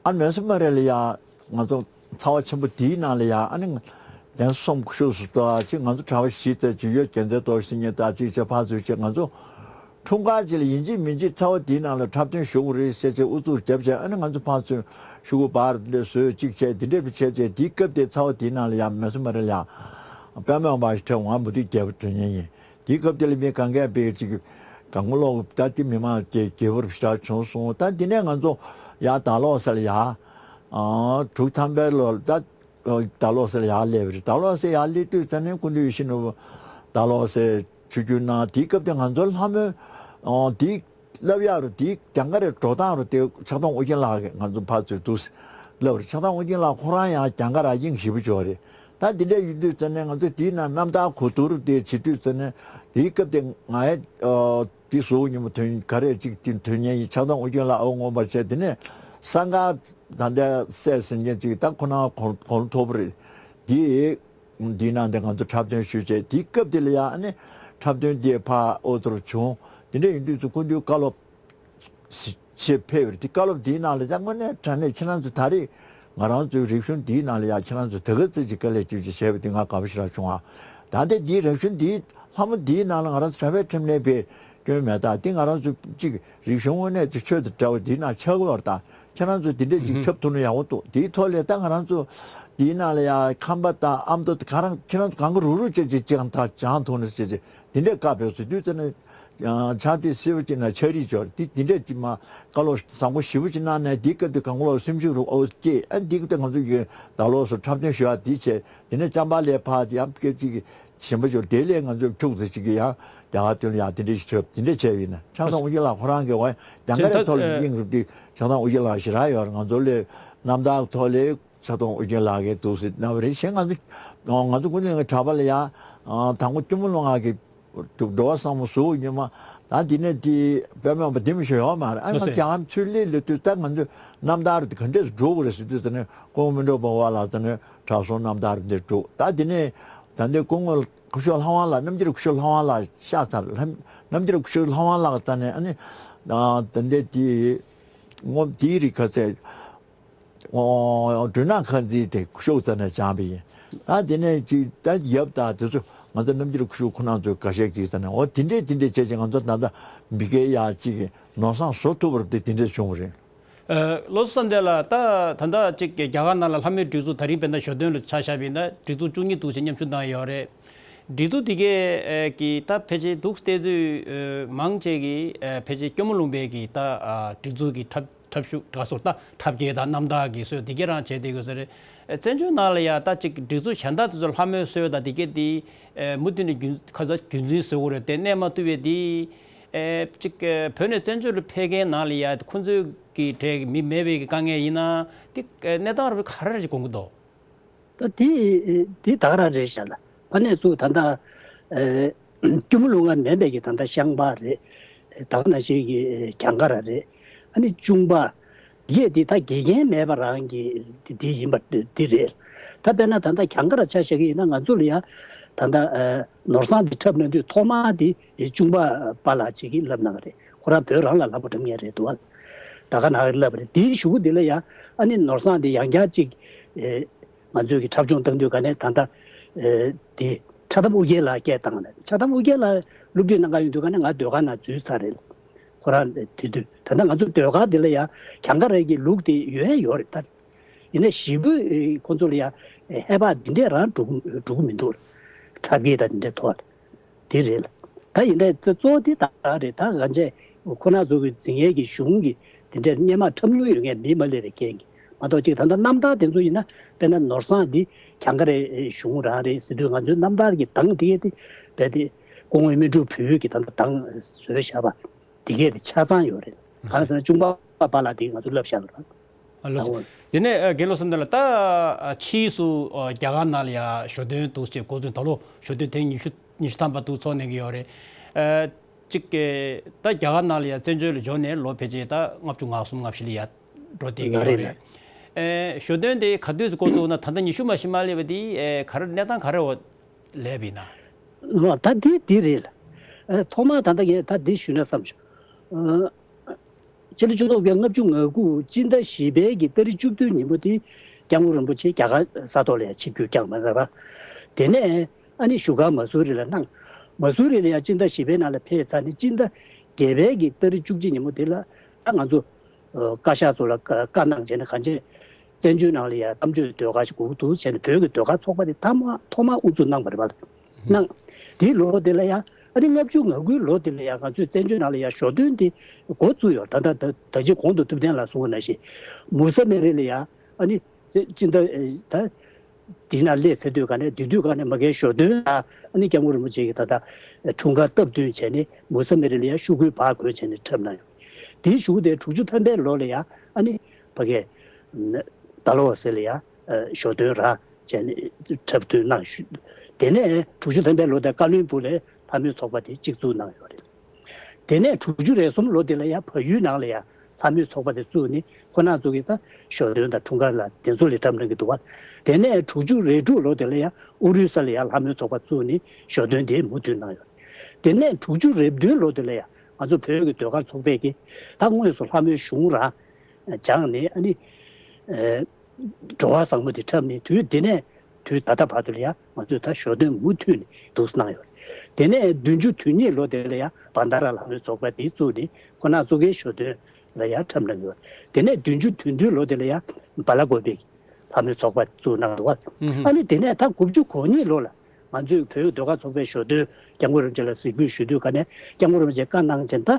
ཨ་མེ་སི་མ་རེ་ལ་ཡ་ང་ཚོ་ཚ་བ་ཆེན་པོ་དེའི་ནང་ལ་ཡ། ཨ་ནི་ང་ གདན་ས་གསུམ་ཤུགས་སུ་གཏོགས་ཅིག་ང་ཚོ་གྲྭ་པ་བཞི་ཙམ་ཅིག་ཡོད། རྒྱལ་མཚན་རྡོ་རྗེ་སེང་གེ་དང་ཅིག་བྱས་ཕར་ཚུར་བྱས་ང་ཚོ་འཁྲུངས་སྐར་ཅིག་ལ་ཡིན་གཅིག་མིན་གཅིག་ཚ་བོ་འདིའི་ནང་ལ་འཁྲབ་སྟོན་ཞུ་དགོས་རེད་ཟེར་བྱས་ཨུ་ཚུགས་བརྒྱབ་བྱས། ཨ་ནི་ང་ཚོ་ཕར་ཚུར་ཤོག་གུ་པར་འདི་འདྲ་བཟོས་ཅིག་བྱས་འདི་འདྲ་བྱས་བྱས་འདིའི་སྐབས་དེ་ཚ་བོ་འདིའི་ནང་ལ་ཡང་མེ་སོ་མེ་ར་ལ་ཡང་དཔལ་མོ་པ་ཞིག་འཁྲབ། ང་མུ་ཏིག་རྒྱལ་པོ་དོན་གཉེར་ཡིན། དེའི་སྐབས་དེ་ལ་མི་གང་གས་པའི་ཅིག་གང་ག་ལོག་ད་དེ་མི་མང་དེ་རྒྱལ་པོར་ཞེ་དྲག་བྱུང་སོང་། ད་དེ་ནས་ང་ཚོ་ཡར་ཟླ་ལོག་ས་ལ་ཡར་ཨ་དྲུག་ཐམ་པའི་ལོ་ལ་ད་ཟླ་ལོག་ས་ལ་ཡར་སླེབས་པ་རེད། ཟླ་ལོག་ས་ཡར་སླེབས་དུས་ཙ་ནས་སྐུ་མདུན་ཡིད་བཞིན་ནོར་བུ་ཟླ་ལོག་སའི་ཆིབས་བསྒྱུར་གནང་། དེའི་སྐབས་དེ་ང་ཚོ་ལྷ་མོའི་ཨ་དེའི་བསླབ་ཡག་རུ་དེའི་གྱངས་ཁ་རེ་འགྲོ་སྟངས་རུ་དེ་ཕྱག་སྟོང་ཨོ་རྒྱན་ལགས་ཀྱིས་ང་ཚོ་ཕར་ཚུར་འདུག་སེ་བསླབ་རེད། ཕྱག་སྟོང་ཨོ་རྒྱན་ལགས་ཁོ་རང་ཡང་གྱངས་ཁ་ར་དབྱིངས་ཞེ་པོ་ཅིག་ཡོད་རེད། ད་འདི་འདྲ་ཡིན་དུས་ཙ་ནས་ང་ཚོ་དེའི་ནང་རྣམ་ཐར་གོ་བསྡུར་དེ་བྱེད་དུས་ཙ་ནས་དེའི་སྐབས་དེ་ང་ཨེ་ཨ་དེ་གཟུགས་ཉིན་མོ་དོན་ག་རེ་ཅིག་དེ་དོན་གཉེར་ཡིན། ཕྱག་སྟོང་ཨོ་རྒྱན་ལགས་ཨོ་ངོ་མ་བྱས། དེ་ནས་སང་ག་ད་ལྟ་སྲས་ཟེར་མཁན་ཅིག་ད་ཁོ་ན་གོང་གོང་མཐོ་པོ་རེད། དེ་འདིའི་ནང་དེ་ང་ཚོ་འཁྲབ་སྟོན་ཞུས་བྱས་དེའི་སྐབས་དེ་ལ་ཡང་ཨ་ནི་འཁྲབ་སྟོན་དེ་ཕར་ཨོ་ཚོར་བྱུང་། དེ་འདྲ་ཡིན་དུས་ཚོ་སྐུ་མདུན་བཀའ་སློབ་ཞེས་ཕེབས་པ་རེད། དེ་བཀའ་སློབ་འདིའི་ནང་ལ་ཡང་དངོས་གནས་དྲང་གནས་ཁྱེད་རང་ཚོ་ད་རེས་ང་རང་ཚོའི་རིག་གཞུང་འདིའི་ནང་ལ་ཡང་ཁྱེད་རང་ཚོ་ད་ག་ཙམ་ཅིག་དཀའ་ལས་སྤྱོད་ཅིག་བྱས་པ་དེ་ང་དགའ་པོ་ཞེ་དྲག་བྱུང་ཨ། ད་ལྟ་འདིའི་རིག་གཞུང་འདིའི་ལྷ་མོ་འདིའི་ནང་ལ་ང་རང་ཚོ་གྲྭ་པའི་འཕྲིན་ལས་པའི་སྐྱོན་མེད། ད་འདི་ང་རང་ཚོ་གཅིག་རིག་གཞུང་དངོས་གནས་ཀྱི་ཆོས་དང་འདྲ་བ་འདིའི་ནང་ཆགས་ཀྱི་ཡོད་རེད། ད་ཁྱེད་རང་ཚོ་འདི་འདྲས་ཅིག་ཁྲབ་ཐུབ་ན་ཡག་པོ་འདུག་དེའི་ཐོག་ལས་ད་ང་རང་ཚོ་འདིའི་ནང་ལ་ཡང་ཁམས་པ་དང་ཨ་མདོ་དང་ག་རང་ཁྱེད་རང་ཚོ་གང་ག་རུག་རུག་བྱས་ཅིག་ཅིག་ད་སྦྱང་ཐུབ་ན་ཟེར་ཅིག་འདི་འདྲས་བཀའ་ཕེབས་སོང་དུས་ཙ་ན། ཕྱག་དེ་སེར་པོ་ཅིག་ན་ཕྱག་རིས་འབྱོར་དེ་དེ་འདྲས་ཅིག་མ་བཀའ་སློབ་བཟང་པོ་ཞེ་པོ་ཅིག་གནང་ནས་དེའི་སྐབས་དེ་གང་ག་ལོག་སེམས་ཤུགས་རུ་ཨོ་སྐྱེས། ཨ་འདི་སྐབས་དེ་ང་ཚོ་གི་ཟླ་ལོག་སུ་འཁྲབ་སྟོན་ཞུ་ཡག་དེ་བྱས། དེ་ནས་ཅམ་པ་ལའི་ཕར་དེ་ཡང་སྐད་ཅིག་གི་ཞིམ་པོ་ཅིག་དེ་ལས་ང་ཚོ་ཁྱུག་ཙམ་ཅིག་གི་ཡང་རྒྱ་གར་དོན་ལ་ཡང་དེ་འདྲས་ཞིག་འཁྲབ་དེ་འདྲས་བྱས་ཡིན་ན། ཕྱག་སྟོང་ཨོ་རྒྱན་ལགས་ཁོ་རང་གི་འོ་ཡང་རྒྱ་གར་ཐོག་ལ་དབྱིངས་རུ་དེ་ཕྱག་སྟོང་ཨོ་རྒྱན་ལགས་ཞེ་དྲག་ཡོད་རེད། ང་ཚོ་ལས་རྣམ་ཐར་ཐོག་ལས། ཕྱག་སྟོང་ཨོ་རྒྱན་ལགས་ཀྱིས་འདུག་སེ་གནང་བ་རེད། གཞན་ང་ཚོ་ང་ཚོ་ཀུན་གླེང་གི་གྲྭ་པ་ལ་ཡང་དང་པོ་སྐྱོར་མོ་ལུང་ང་གི་འགྲོ་བ་བཟང་མོ་ཟུག་ཉི་མ་ད་འདི་ནས་དེ་དཔེ་མེད་པ་འདི་མི་ཤོད་ཡོད་མ་རེད། ཨ་ང་ལགས་སེ། རྒྱ་གར་ཚུར་སླེབས་ལོས་དུས་ད་ང་ཚོ་རྣམ་ཐར་དེ་ག་འདྲས་སུ་འགྲོ་དགོས་རེད་ཟེར་དུས་ད་ནས་སྐུ་ངོ་སྨིན་གྲོལ་དཔལ་བ་ལགས་ད་ནས་གྲྭ་ཚང་རྣམ་ཐར་འདིར་འགྲོ། ད་འདི་ནས་ད་འདི་སྐུ་ངོ་སྐུ་ཞབས་ལྷ་དབང་ལགས། རྣམ་རྒྱལ་སྐུ་ཞབས་ལྷ་དབང་ལགས་ཤག་ཚར། རྣམ་རྒྱལ་སྐུ་ཞབས་ལྷ་དབང་ལགས་ད་ནས་ཨ་ནི་ད་འདི་དེ་ངོ་དེའི་རིགས་ག་ཚད། སྒྲོལ་ནག་ཁང་འཛིན་དེ་ཤོག་ཙམ་ནས་སྦྱངས་པ་ཡིན། ད་དེ་ནས་ཅིག་ད་ཡབ་དང་དེ་ཚོ་ང་ཚོ་རྣམ་རྒྱལ་ཁུ་ཤུ་ཁོ་རང་ཚོའི་འགའ་ཤས་ཀྱིས་ད་ནས་འོ་དེ་འདྲས་དེ་འདྲས་བྱས་ཀྱི་ང་ཚོ་ད་ལྟ་མི་སྐད་ཡག་ཅིག་ནོར་བཟང་བཟོ་ཐུབ་པར་དེ་དེ་འདྲས་བྱུང་བ་རེད། ལོ་སོ་བསམ་གཏན་ལ་ད་ད་ལྟ་ཅིག་རྒྱ་གར་ནང་ལ་ལྷ་མོའི་སྒྲིག་འཛུགས་ད་རིང་དཔེར་ན་ཞོ་སྟོན་ལ་ཆ་བཞག་པ་ཡིན་ན་སྒྲིག་འཛུགས་བཅུ་གཉིས་འདུག་ཅེས་མཉམ་ཞུགས་གནང་ཡོད་རེད། སྒྲིག་འཛུགས་དེ་གས་ཀྱི་ད་ཕལ་ཆེར་འདུག་བལྟས་དུས་མང་ཆེ་གི་ཕལ་ཆེར་སྐྱོར་མོ་ལུང་པའི་གི་ད་སྒྲིག་འཛུགས་ཀྱི་འཁྲབ་འཁྲབ་ཤུགས་ག་སོ་ད་འཁྲབ་སྐྱེལ་དང་རྣམ་ཐར་གྱི་སྲོལ་འདི་གས་རང་བྱས་བསྡད་དགོས་ས་རེད། བཙན་བྱོལ་ནང་ལ་ཡ་ད་ཅིག་སྒྲིག་འཛུགས་གཞན་དག་དེ་ཚོ་ལྷ་མོའི་སྲོལ་དང་འདི་གས་དེ་མུ་མཐུད་ནས་རྒྱུན་ཁ་ཚ་རྒྱུན་འཛིན་བཟོ་དགོས་རེད་དེ་གནས་མ་ཐུབ་པས་དེ་ཅིག་བོད་ནས་བཙན་བྱོལ་ལ་ཕེབས་མཁན་ནང་ལ་ཡ་ཁོང་ཚོའི་གི་གྲས་ཀྱི་མི་མེད་པའི་གི་དཀའ་ངལ་ཡིན་ན་དེ་གནས་སྟངས་ར་ག་རེ་རེད་དགོངས་ཀྱི་འདུག་ད་དེ་དེ་ད་ག་རང་རེད་ཤག་ལ། ཕ་ནས་ཚུར་ད་ལྟ་ཨེ་སྐྱོར་མོ་ལུང་ང་མེད་པའི་གི་ད་ལྟ་ཤངས་པ་རེད། ད་ག་ནང་བཞིན་གྱི་གྱངས་ཁ་ར་རེད། ཨ་ནི་གཅུང་པ་ཡས་དེ་ད་དགེ་རྒན་མེད་པ་རང་གི་དེ་དེ་ཡིན་པ་འདི་རེད། ད་དཔེར་ན་ད་ལྟ་གྱངས་ཁ་ར་ཆ་བཞག་གི་ཡིན་ན་ང་ཚོ་ལ་ཡ་ད་ལྟ་ཨེ་ནོར་བཟང་དེ་འཁྲབ་གནང་དུས་ཐོག་མ་དེ་གཅུང་པ་པཱ་ལགས་ཅིག་གིས་བསླབ་གནང་བ་རེད། ཁོ་རང་བོད་རང་ལ་ལྷག་པ་འགྲོ་མཁན་རེད་འདུག་བ། ད་ག་ནང་བསླབ་པ་རེད། དེའི་གཞུག་གུ་དེ་ལ་ཡ་ཨ་ནི་ནོར་བཟང་དེ་ཡང་བསྐྱར་ཅིག་ཨེ། ང་ཚོས་ཀྱི་འཁྲབ་ཆུང་བཏང་དུས་ག་ནས་ད་ལྟ་ཨེ་དེ་ཕྱག་ཐམ་ཨོ་རྒྱན་ལགས་སྐད་བཏང་ནས་ཕྱག་ཐམ་ཨོ་རྒྱན་ལགས་སློབ་ཁྲིད་གནང་ག་ཡོང་དུས་ག་ནས་ང་ཟློས་གར་ནང་འཛུལ་ཚར་རེད། ཁོ་རང་དེ་དུས་ད་ལྟ་ང་ཚོ་ཟློས་གར་འདི་ལ་ཡ་གྱངས་ཁ་རེ་གི་ལུགས་དེ་ཡོད་ཡོད་རེད་ད། ཡིན་ན་ཞེ་པོ་ཁོ་ཚོ་ལ་ཡ་ཧེ་བག་འདི་འདྲས་རང་འགྲོ་གི་འགྲོ་གི་མི་འདུག་འཁྲབ་སྐད་དང་འདི་འདྲས་ཐོག་ལ། དེ་རེད་ལ། ད་ཡིན་ནའི་གཙོ་བོ་དེ་ད་རང་རེད། ད་ང་ཚོས་ཁོ་ན་ཚོ་གི་འཛིན་ཡས་ཀྱི་གཞུང་གི་དེ་འདྲའི་སྔོན་མ་འཁྲབ་མྱོང་ཡོད་མཁན་མི་མ་སླེབས་པའི་རྐྱེན་གྱིས་མ་གཏོགས་ཅིག་ད་ལྟ་རྣམ་ཐར་དེ་ཚོ་ཡིན་ན་དཔེར་ན་ནོར་བཟང་འདི་གྱངས་ཁ་རེ་གཞུང་རང་རེད་ཟེར་དུས་ང་ཚོའི་རྣམ་ཐར་གྱི་གདངས་དེ་གས་དེ་རྦད་དེ་སྐུ་ངོ་སྨིན་གྲུབ་བོད་ཀྱི་ད་ལྟ་གདངས་བཟོས་བཞག་པ་དེ་གས་དེ་ཆ་ཚང་ཡོད་རེད། གང་ཟེར་ན་གཅུང་པ་པཱ་ལགས་དེ་ང་ཚོ་བསླབ་བཞག་པ་རེད། ཨ་ལགས་སོ། དེ་ནས་ཨ་དགེ་ལོ་བསམ་གཏན་ལགས་ད་ཨ་ཕྱིས་སུ་ཨ་རྒྱ་གར་ནང་ལ་ཡ་ཞོ་སྟོན་འདུག་ཅེས་འགོ་འཛུགས་ད་ལོ་ཞོ་སྟོན་ཐེངས་ཉི་ཤུ་ཉི་ཤུ་ཐམ་པ་འདུག་ཚོགས་གནང་གི་ཡོད་རེད། ཨ་གཅིག་གི་ད་རྒྱ་གར་ནང་ལ་ཡ་བཙན་བྱོལ་ལ་འབྱོར་ནས་ལོ་ཕལ་ཆེར་ད་ལྔ་བཅུ་ང་གསུམ་ལྔ་བཞི་ལ་ཡ་འགྲོ་བསྡད་ཀྱི་ཡོད་རེད། ཨེ་ཞོ་སྟོན་དེ་ག་དུས་སུ་འགོ་བཙུགས་ན་ད་ལྟ་ཉི་ཤུ་མ་ཞིག་མ་སླེབས་པ་དེ་ཨེ་ག་རེ་གནས་སྟངས་ག་རེ་འོ་སླེབས་ཡིན་ན། ལོ་ད་དེ་དེ་རེད་ལ། ཨེ་ཐོག་མར་ད་ལྟ་ངས་ད་འདི་ཞུས་ན་བསམ་བྱུང་། ཨ། ཕྱི་ལོ་ཆིག་སྟོང་དགུ་བརྒྱ་ལྔ་བཅུ་ང་དགུ་སྤྱི་ཟླ་བཞི་པའི་གི་ཏ་རིག་བཅུ་བདུན་ཉིན་མོ་དེ་ སྐྱབས་མགོན་རིན་པོ་ཆེ་རྒྱ་གར་ས་ཐོག་ལ་ཡང་ཆིབས་བསྒྱུར་བསྐྱངས་པ་རེད་པ། དེ་ནས་ཨ་ནི་བཞུགས་སྒར་མ་སུ་རི་ལ་གནང་། མ་སུ་རི་ལ་ཡང་སྤྱི་ཟླ་བཞི་པའི་ནང་ལ་ཕེབས་ཚར་ནས་སྤྱི་ཟླ་བརྒྱད་པའི་གི་ཏ་རིག་བཅུ་གཅིག་ཉིན་མོ་དེ་ལ་ད་ང་ཚོ་ཨ་བཀའ་ཤག་ཚོ་ལ་བཀའ་བཀའ་གནང་བྱས་ནས་གང་བྱས་བཙན་བྱོལ་ནང་ལ་ཡང་གཏམ་བརྗོད་ཟློས་གར་ཞིག་དགོས་ཀྱི་འདུག་བྱས་ནས་བོད་ཀྱི་ཟློས་གར་ཚོགས་པ་དེ་ཐ་མ་ཐོག་མར་དབུ་འཛུགས་གནང་བ་རེད་པ། གནང་། དེའི་ལོ་དེ་ལ་ཡང་ཨ་ནི་ལྔ་བཅུ་ང་དགུའི་ལོ་དེ་ལ་ཡང་ང་ཚོས་བཙན་བྱོལ་ནང་ལ་ཡང་ཞོ་སྟོན་དེ་འགོ་བཙུགས་ཡོད། ད་ལྟ་ད་ད་ཅི་གོང་དུ་ཐུབ་བསྟན་ལགས་གསུངས་པ་ནང་བཞིན་མུ་ས་མེ་རི་ལ་ཡང་ཨ་ནི་སྤྱི་ཟླ་ད་དེའི་ནང་སླེབས་ཚར་དུས་ག་ནས་དེ་དུས་ག་ནས་མ་གིའི་ཞོ་སྟོན་ལ་ཨ་ནི་སྐྱབས་མགོན་རིན་པོ་ཆེ་གིས་ད་ལྟ་འཁྲུངས་སྐར་སྟབས་བསྟུན་བྱས་ནས་མུ་ས་མེ་རི་ལ་ཡང་ཤོག་གུའི་པར་བརྐོས་བྱས་ནས་འཁྲབ་གནང་ཡོད། དེའི་གཞུག་དེ་དྲུག་ཅུ་ཐམ་པའི་ལོ་ལ་ཡང་ཨ་ནི་ཕ་གིའི་ད་ལོ་ཟེར་ལ་ཡང་ཞོ་སྟོན་ར་བྱས་ནས་འཁྲབ་སྟོན་གནང་ཞུ། དེ་ནས་དྲུག་ཅུ་ཐམ་པའི་ལོ་དེ་ཀ་བློན་སྦུག་ལ་ལྷ་མོའི་ཚོགས་པ་དེ་གཅིག་བཙུགས་གནང་ཡོད་རེད། དེ་ནས་དྲུག་ཅུ་རེ་གསུམ་ལོ་དེ་ལ་ཡང་བལ་ཡུལ་ནང་ལ་ཡང་ལྷ་མོའི་ཚོགས་པ་དེ་བཙུགས་ནས་ཁོ་རང་ཚོ་གིས་ད་ཞོ་སྟོན་དང་འཁྲུངས་སྐར་ལ་དེ་ཚོ་ལ་འཁྲབ་གནང་གི་འདུག་བ། དེ་ནས་དྲུག་ཅུ་རེ་དྲུག་ལོ་དེ་ལ་ཡང་ཨོ་རི་ས་ལ་ཡང་ལྷ་མོའི་ཚོགས་པ་བཙུགས་ནས་ཞོ་སྟོན་དེ་མུ་མཐུད་གནང་ཡོད། དེ་ནས་དྲུག་ཅུ་རེ་བདུན་ལོ་དེ་ལ་ཡང་ང་ཚོ་བོད་ཀྱི་ཟློས་གར་ཚོགས་པས་ཀྱིས་ད་དངོས་སུ་ལྷ་མོའི་གཞུང་རང་སྦྱངས་ནས་ཨ་ནི། འགྲོ་བ་བཟང་མོ་དེ་འཁྲབ་ནས་དུས་དེ་ནས་དུས་ད་ལྟ་བར་དུ་ལ་ཡང་ང་ཚོས་ད་ཞོ་སྟོན་མུ་མཐུད་ནས་འདུག་གནང་ཡོད་རེད། དེ་ནས་བདུན་ཅུ་དོན་གཉིས་ལོ་དེ་ལ་ཡང་བན་ད་ར་ལྷ་མོའི་ཚོགས་པ་དེ་བཙུགས་ནས་ཁོ་ན་ཚོ་གའི་ཞོ་སྟོན་ལ་ཡང་འཁྲབ་གནང་ཡོད། དེ་ནས་བདུན་ཅུ་དོན་བདུན་ལོ་དེ་ལ་ཡང་བ་ལ་གོ་པའི་ལྷ་མོའི་ཚོགས་པ་བཙུགས་གནང་འདུག་བ། ཨ་ནི་དེ་ནས་ད་དགུ་བཅུ་གོ་གཉིས་ལོ་ལ་ང་ཚོས་བོད་ཟློས་གར་ཚོགས་པའི་ཞོ་སྟོན་སྐྱབས་མགོན་རིན་པོ་ཆེ་ལ་གཟིགས་འབུལ་ཞུ་དུས་ག་ནས་སྐྱབས་མགོན་རིན་པོ་ཆེས་བཀའ་གནང་བྱས་ད་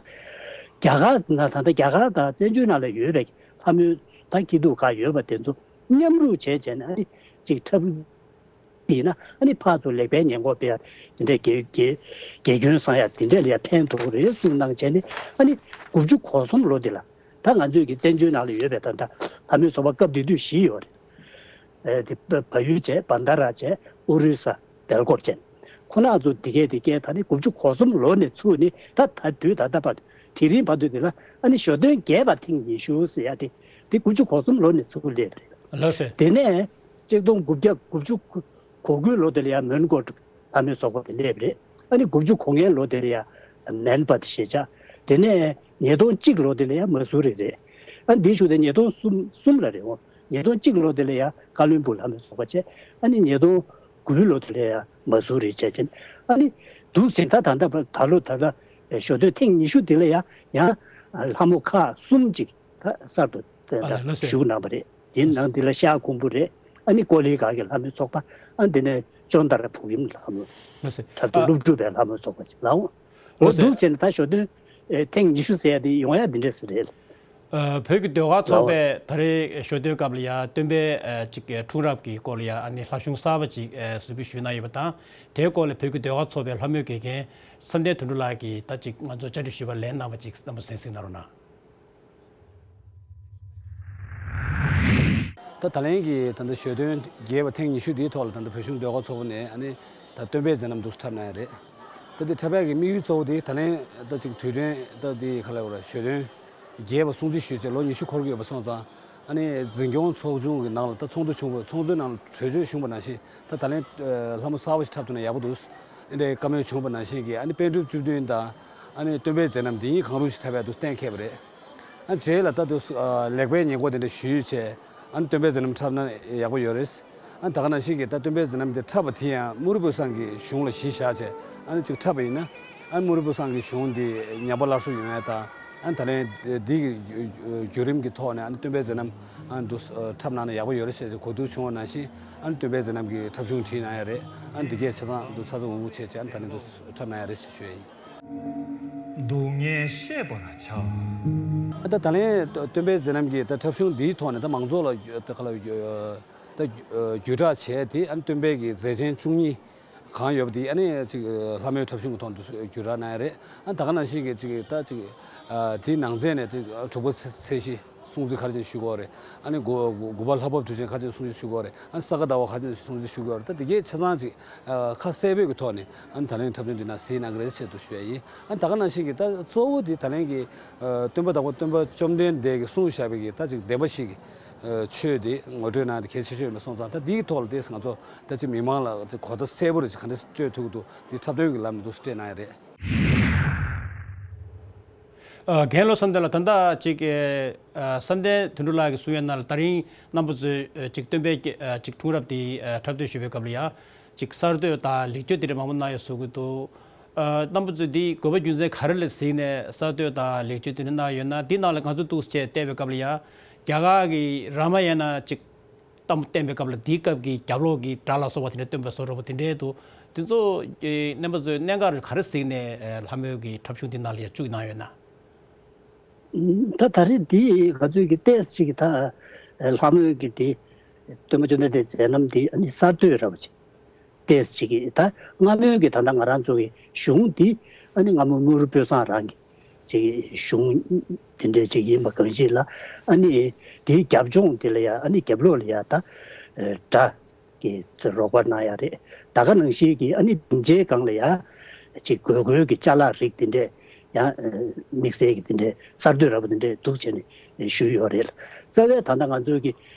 རྒྱ་གར་ན་ད་ལྟ་རྒྱ་གར་དང་བཙན་བྱོལ་ནང་ལ་ཡོད་པའི་ལྷ་མོའི་ད་སྐྱིད་སྡུག་ག་ཡོད་པ་དེ་ཚོ་མཉམ་རུབ་བྱས་བྱས་ནས་ཨ་ནི་ཅིག་འཁྲབ་ཡིན་ན་ཨ་ནི་ཕར་ཚུར་ལེགས་སྤེལ་ཉེས་འགོག་སྤེལ་ཡ་དེ་འདྲས་དགེ་དགེ་དགེ་སྐྱོན་སངས་ཡ་དེ་འདྲས་ལ་ཡ་ཕན་ཐོགས་རེད་གསུངས་གནང་བྱས་ནས་ཨ་ནི་དགུ་བཅུ་གོ་གསུམ་ལོ་དེ་ལ་ད་ང་ཚོས་ཀྱི་བཙན་བྱོལ་ནང་ལ་ཡོད་པའི་ད་ལྟ་ལྷ་མོའི་ཚོགས་པ་སྐབས་དེ་དུས་བཞི་ཡོད་རེད། ཨེ་དེ་བལ་བལ་ཡུལ་བྱས་བན་ད་ར་བྱས་ཨོ་རི་ས་སྦེལ་ཀོབ་བྱས་ཁོ་ན་ཚོ་དེ་གས་དེ་གས་ད་ནི་དགུ་བཅུ་གོ་གསུམ་ལོ་ནས་ཚུགས་ནས་ད་ད་དུས་ད་ལྟ་བར་དུ་དེ་རིང་བར་དུ་དེ་ལ་ཨ་ནི་ཞོ་སྟོན་རྒྱས་པ་ཐེངས་ཉི་ཤུ་ཟེར་ཡ་དེ་དེ་དགུ་བཅུ་གོ་གསུམ་ལོ་ནས་ཚུགས་སླེབས་རེད། ལགས་སེ། དེ་ནས་གཅིག་སྟོང་དགུ་བརྒྱ་དགུ་བཅུ་གོ་དགུའི་ལོ་དེ་ལ་ཡང་མོན་གྷོ་ལྷ་མོའི་ཚོགས་པ་དེ་སླེབས་རེད། ཨ་ནི་དགུ་བཅུ་གོ་ལྔའི་ལོ་དེ་ལ་ཡང་མན་པད་ཞེས་བྱ། དེ་ནས་ཉིས་སྟོང་གཅིག་ལོ་དེ་ལ་ཡང་མ་སུ་རི་རེད། ཨ་འདིའི་གཞུག་དེ་ཉིས་སྟོང་གསུམ་གསུམ་ལ་རེད་འོ། ཉིས་སྟོང་གཅིག་ལོ་དེ་ལ་ཡང་ཀ་བློན་སྦུག་ལྷ་མོའི་ཚོགས་པ་བྱས། ཨ་ནི་ཉིས་སྟོང་དགུའི་ལོ་དེ་ལ་ཡང་མ་སུ་རི་བྱས་ཕྱིན། ཨ་ནི་འདུག་ཟིན་ད་ད་ལྟ་བར་ད་ལོ་ད་ལྟ་ཞོ་སྟོན་ཐེངས་ཉི་ཤུ་དེ་ལ་ཡང་ཡང་ལྷ་མོ་ཁག་གསུམ་ཅིག་ད་གསར་དུ་ད་ཨ་ལ་ལ་ཟེར། ཞུགས་གནང་བ་རེད། དེའི་ནང་དེ་ལ་ཤར་ཁུམ་བུ་རེད། ཨ་ནི་ཀོ་ལི་གྷལ་གྱི་ལྷ་མོའི་ཚོགས་པ། ཨ་དེ་ནས་ཅོན་ཏ་ར་བུ་རིམ་ལྷ་མོ། ལགས་སེ། འཁྲབ་སྟོན་ཨ་སློབ་ཕྲུག་པའི་ལྷ་མོའི་ཚོགས་པ་ཞིག་ལའོ། འོ་ལགས་སེ། འདུག་བྱས་ནས་ད་ཞོ་སྟོན་ཨེ་ཐེངས་ཉི་ཤུ་ཟེར་ཡ་དེ་ཡོང་ཡ་འདི་འདྲས་སེ་རེད། ཨ་བོད་ཀྱི་ཟློས་གར་ཚོགས་ལའོ། པས་ད་རེས་ཞོ་སྟོན་སྐབས་ལ་ཡ་སྟོན་པའི་ཨ་ཅིག་འཁྲུངས་རབས་ཀྱི་སྐོར་ལ་ཡ་ཨ་ནི་ལྷ་གཞུང་གསར་པ་ཅིག་ཨ་གཟིགས་འབུལ་ཞུས་གནང་ཡོད་པ་དང་། དེའི་སྐོར་ལ་བོད་ཀྱི་ཟློས་གར་ཚོགས་པའི་ལྷ་མོའི་དགེ་རྒན་བསམ་གཏན་དོན་གྲུབ་ལགས་ཀྱིས་ད་ཅིག་ང་ཚོར་བཅར་འདྲི་ཞུས་པར་ལན་གནང་བ་ཅིག་རྣམ་པ་གསན་གཟིགས་གནང་རོགས་གནང་། ད་ད་ལན་གྱི་ད་ལྟ་ཞོ་སྟོན་རྒྱས་པ་ཐེངས་ཉི་ཤུ་འདིའི་ཐོག་ལ་ད་ལྟ་བོད་གཞུང་ཟློས་གར་ཚོགས་པ་ནས་ཨ་ནི་ད་སྟོན་པའི་མཛད་རྣམ་འདུག་འཁྲབ་གནང་ཡ་རེད། ད་འདི་འཁྲབ་ཡ་གི་དམིགས་ཡུལ་གཙོ་བོ་དེ་ད་ལན་ད་ཅིག་དུས་དྲན་ད་འདི་ག་ལ་བར་ཞོ་སྟོན་རྒྱས་པ་སྲུང་བརྩི་ཞུས་ཚེ་ལོ་ཉི་ཤུ་འཁོར་གྱི་ཡོད་པ་སོང་ཙང་ཨ་ནི་འཛིན་སྐྱོང་ཚོགས་ཆུང་གི་ནང་ལ་ད་ཚོགས་འདུ་བྱུང་བ་ཚོགས་འདུའི་ནང་ལ་གྲོས་ཆོད་བྱུང་བ་ནང་བཞིན་ད་ད་ལན་ལྷ་མོ་གསར་པ་ཞིག་འཁྲབ་ཐུབ་ན་ཡག་པོ་འདུག་ཨ་འདྲའི་བཀའ་མོལ་བྱུང་བ་ནང་བཞིན་གྱི་ཨ་ནི་པཎ་གྲུབ་བཅུ་བདུན་དང་ཨ་ནི་སྟོན་པའི་མཛད་རྣམ་འདི་གཉིས་གང་རུང་ཞིག་འཁྲབ་ཡ་འདུག་གཏན་འཁེལ་བ་རེད། ཨ་རྗེས་ལ་ད་དུ་ཨ་ལེགས་སྤེལ་ཉེས་འགོག་དེ་འདྲ་ཞུས་བྱས་ཨ་ནི་སྟོན་པའི་མཛད་རྣམ་འཁྲབ་ན་ཡག་པོ་ཡོད་རེད། ཨ་ད་ག་ནང་བཞིན་གྱི་ད་སྟོན་པའི་མཛད་རྣམ་དེ་འཁྲབ་པ་དེ་ཡང་དམུ་རི་པུ་སང་གི་གཞུང་ལ་གཞི་བཞག་བྱས་ཨ་ནི་ཅིག་འཁྲབ་པ་ཡིན་ན་ཨ་ནི་དམུ་རི་པུ་སང་གི་གཞུང་དེ་ཉམས་པ་སླར་གསོ་ཡོང་ཡ་དང་ཨ་ནི་ད་ལན་འདི་གི་བརྒྱུད་རིམ་གྱི་ཐོག་ནས་ཨ་ནི་སྟོན་པའི་མཛད་རྣམ་ཨ་ནི་འདུ་འཁྲབ་གནང་ན་ཡག་པོ་ཡོད་རེད་ཟེར་ཅིག་གོ་བསྡུར་བྱུང་བ་ནང་བཞིན་ཨ་ནི་སྟོན་པའི་མཛད་རྣམ་གྱི་འཁྲབ་གཞུང་བྲིས་གནང་ཡ་རེད། ཨ་ནི་འདི་གས་ཆ་ཚང་འདུ་ཚ་ཚ་འུར་འུར་བྱས་བྱས་ཨ་ནི་ད་ལན་འདུ་འཁྲབ་གནང་ཡ་རེད་ཞེས་ཞུ་ཡ་ཡིན། སྡུག་བསྔལ་ཤེས་པར་བྱ། ཨ་ད་ད་ལན་སྟོན་པའི་མཛད་རྣམ་གྱི་ད་འཁྲབ་གཞུང་འདིའི་ཐོག་ནས་ད་མང་ཚོགས་ལ་ད་ག་ལ་ད་བརྒྱུད་བསྒྲགས་བྱས་ཏེ་ཨ་ནི་སྟོན་པའི་གི་མཛད་ཆེན་བཅུ་གཉིས་གང་ཡོད་པ་དེ་ཨ་ནི་ཅིག་ལྷ་མོའི་འཁྲབ་གཞུང་གི་ཐོག་ཏུ་བརྒྱུད་བསྒྲགས་གནང་ཡ་རེད། ཨ་ད་ག་ནང་བཞིན་གྱི་ཅིག་ད་ཅིག་དེའི་ནང་ཚན་ནས་ཅིག་དྲུག་པ་ཚེས་བཞི། སྲུང་བརྩི་ག་རེ་བྱས་ནས་ཞུ་དགོས་རེད། ཨ་ནི་དགུ་དགུ་དགུ་པ་ལྷ་བབས་དུས་ཆེན་ག་རེ་བྱས་ནས་སྲུང་བརྩི་ཞུ་དགོས་རེད། ཨ་ནི་ས་ག་ཟླ་བ་ག་རེ་བྱས་ནས་སྲུང་བརྩི་ཞུ་དགོས་རེད། ད་དེ་གའི་ཆ་ཚང་ཅིག་ཨ་ཁ་གསལ་པོའི་གི་ཐོག་ནས་ཨ་ནི་ད་ལན་འཁྲབ་སྟོན་འདི་ནང་གཟིགས་གནང་གི་རེད་ཅེས་དུ་ཞུ་ཡ་ཡིན། ཨ་ནི་ད་ག་ནང་བཞིན་གྱི་ད་གཙོ་བོ་འདི་ད་ལན་གྱི་ཨ་སྟོན་པ་དང་པོ་སྟོན་པ་བཅོམ་ལྡན་འདས་ཀྱིས་གསུངས་བཞག་པའི་གི་ད་ཅིག་བདེན་པ་ཞིག་གི་ཨ་ཆོས་འདི་ངོ་སྤྲོད་གནང་ཡ་དེ་གལ་ཆེ་ཤོས་ཡིན་པ་སོང་ཙང་ད་འདིའི་ཐོག་ལ་དེ་ང་ཚོ་ད་ཅིག་མི་མང་ལ་ཅིག་གོ་བརྡ་གསལ་པོ་རེ་ཅིག་ག་འདྲ་སྤྲོད་ཐུབ་ཀྱི་འདུག་དེ་འཁྲབ་སྟོན་གྱི་ལམ་ནས་འདུག་སྤྲད་གནང་ཡ་རེད། ཨ། རྒན་བློ་བཟང་བསྟན་ལགས། ད་ལྟ་ཅིག་ཨ། བསམ་གཏན་དོན་གྲུབ་ལགས་ཀྱིས་གསུང་ཡ་ནང་ལ། ད་རིང་རྣམ་པ་ཚོས་ཨ། ཅིག་སྟོན་པའི་ཨ། ཅིག་འཁྲུངས་རབས་དེ་ཨ། འཁྲབ་སྟོན་ཞུ་བའི་སྐབས་ལ་ཡ། ཅིག་གསར་གཏོད་དང་ལེགས་བཅོས་དེ་འདྲ་མང་པོ་གནང་ཡོད་བཟོ་གི་འདུག་ཨ། རྣམ་པ་ཚོས་འདི་དགོས་པ་རྒྱུ་མཚན་ག་རེ་ལ་གཟིགས་ནས་གསར་གཏོད་དང་ལེགས་བཅོས་དེ་འདྲ་གནང་ཡོད་ན། འདི་ནང་ལ་ང་ཚོ་འདུག་སེ་བལྟས་པའི་སྐབས་ལ་ཡ། རྒྱ་གར་གྱི་རཱ་མ་ཡ་ན་ཅིག་གཏམ་བསྟན་པའི་སྐབས་ལ། དེའི་སྐབས་ཀྱི་རྒྱབ་ལོགས་ཀྱི་སྒྲ་ལ་སོགས་པ་དེ་འདྲ་སྟོན་པ་བཟོ་འདྲ་པོ་དེ་འདྲའི་འདུག་དེ་ཚོ་ཨེ། རྣམ་པ་ཚོས་གནད་འགག་རུ་ག་རེ་གཟིགས་ནས་ཨེ། ལྷ་མོའི་གི་འཁྲབ་གཞུང་འདི་ནང་ལ་ཡ་བཅུག་གནང་ཡོད་ན། ད་ད་རེས་འདི་ང་ཚོའི་གི་ཏོག་ཙམ་ཅིག་གི་ད་ལྷ་མོའི་གི་འདི་སྟོན་པ་བཅོམ་ལྡན་འདས་མཛད་རྣམ་འདི་ཨ་ནི་གསར་གཏོད་འདྲ་པོ་ཅིག་ཏོག་ཙམ་ཅིག་གི་ད་སྔ་མོའི་གི་ད་ལྟ་ང་རང་ཚོ་གི་གཞུང་འདི་ཨ་ནི་སྔ་མོ་དངོས་གྲུབ་དཔོན་བཟང་རང་གི་ཅིག་གཞུང་དེ་འདྲ་ཅིག་ཡིན་པ་གང་ཞིག་ལ། ཨ་ནི་དེའི་རྒྱབ་ལྗོངས་དེ་ལ་ཡ། ཨ་ནི་རྒྱབ་ལོགས་ལ་ཡ་ད་སྒྲ་གི་རོགས་པ་གནང་ཡ་རེད། ད་ག་ནང་བཞིན་གྱི་ཨ་ནི་སྡིངས་ཆའི་སྒང་ལ་ཡ་ཅིག་གོས་གོས་ཀྱི་ཅ་ལག་རིགས་དེ་འདྲས་ཡང་དམིགས་བསལ་གྱི་དེ་འདྲས་གསར་གཏོད་འདྲ་པོ་དེ་འདྲས་འདུག་བྱས་ནས་ཞུས་ཡོད་རེད། རྩ་བའི་ད་ལྟ་ང་ཚོའི་གི་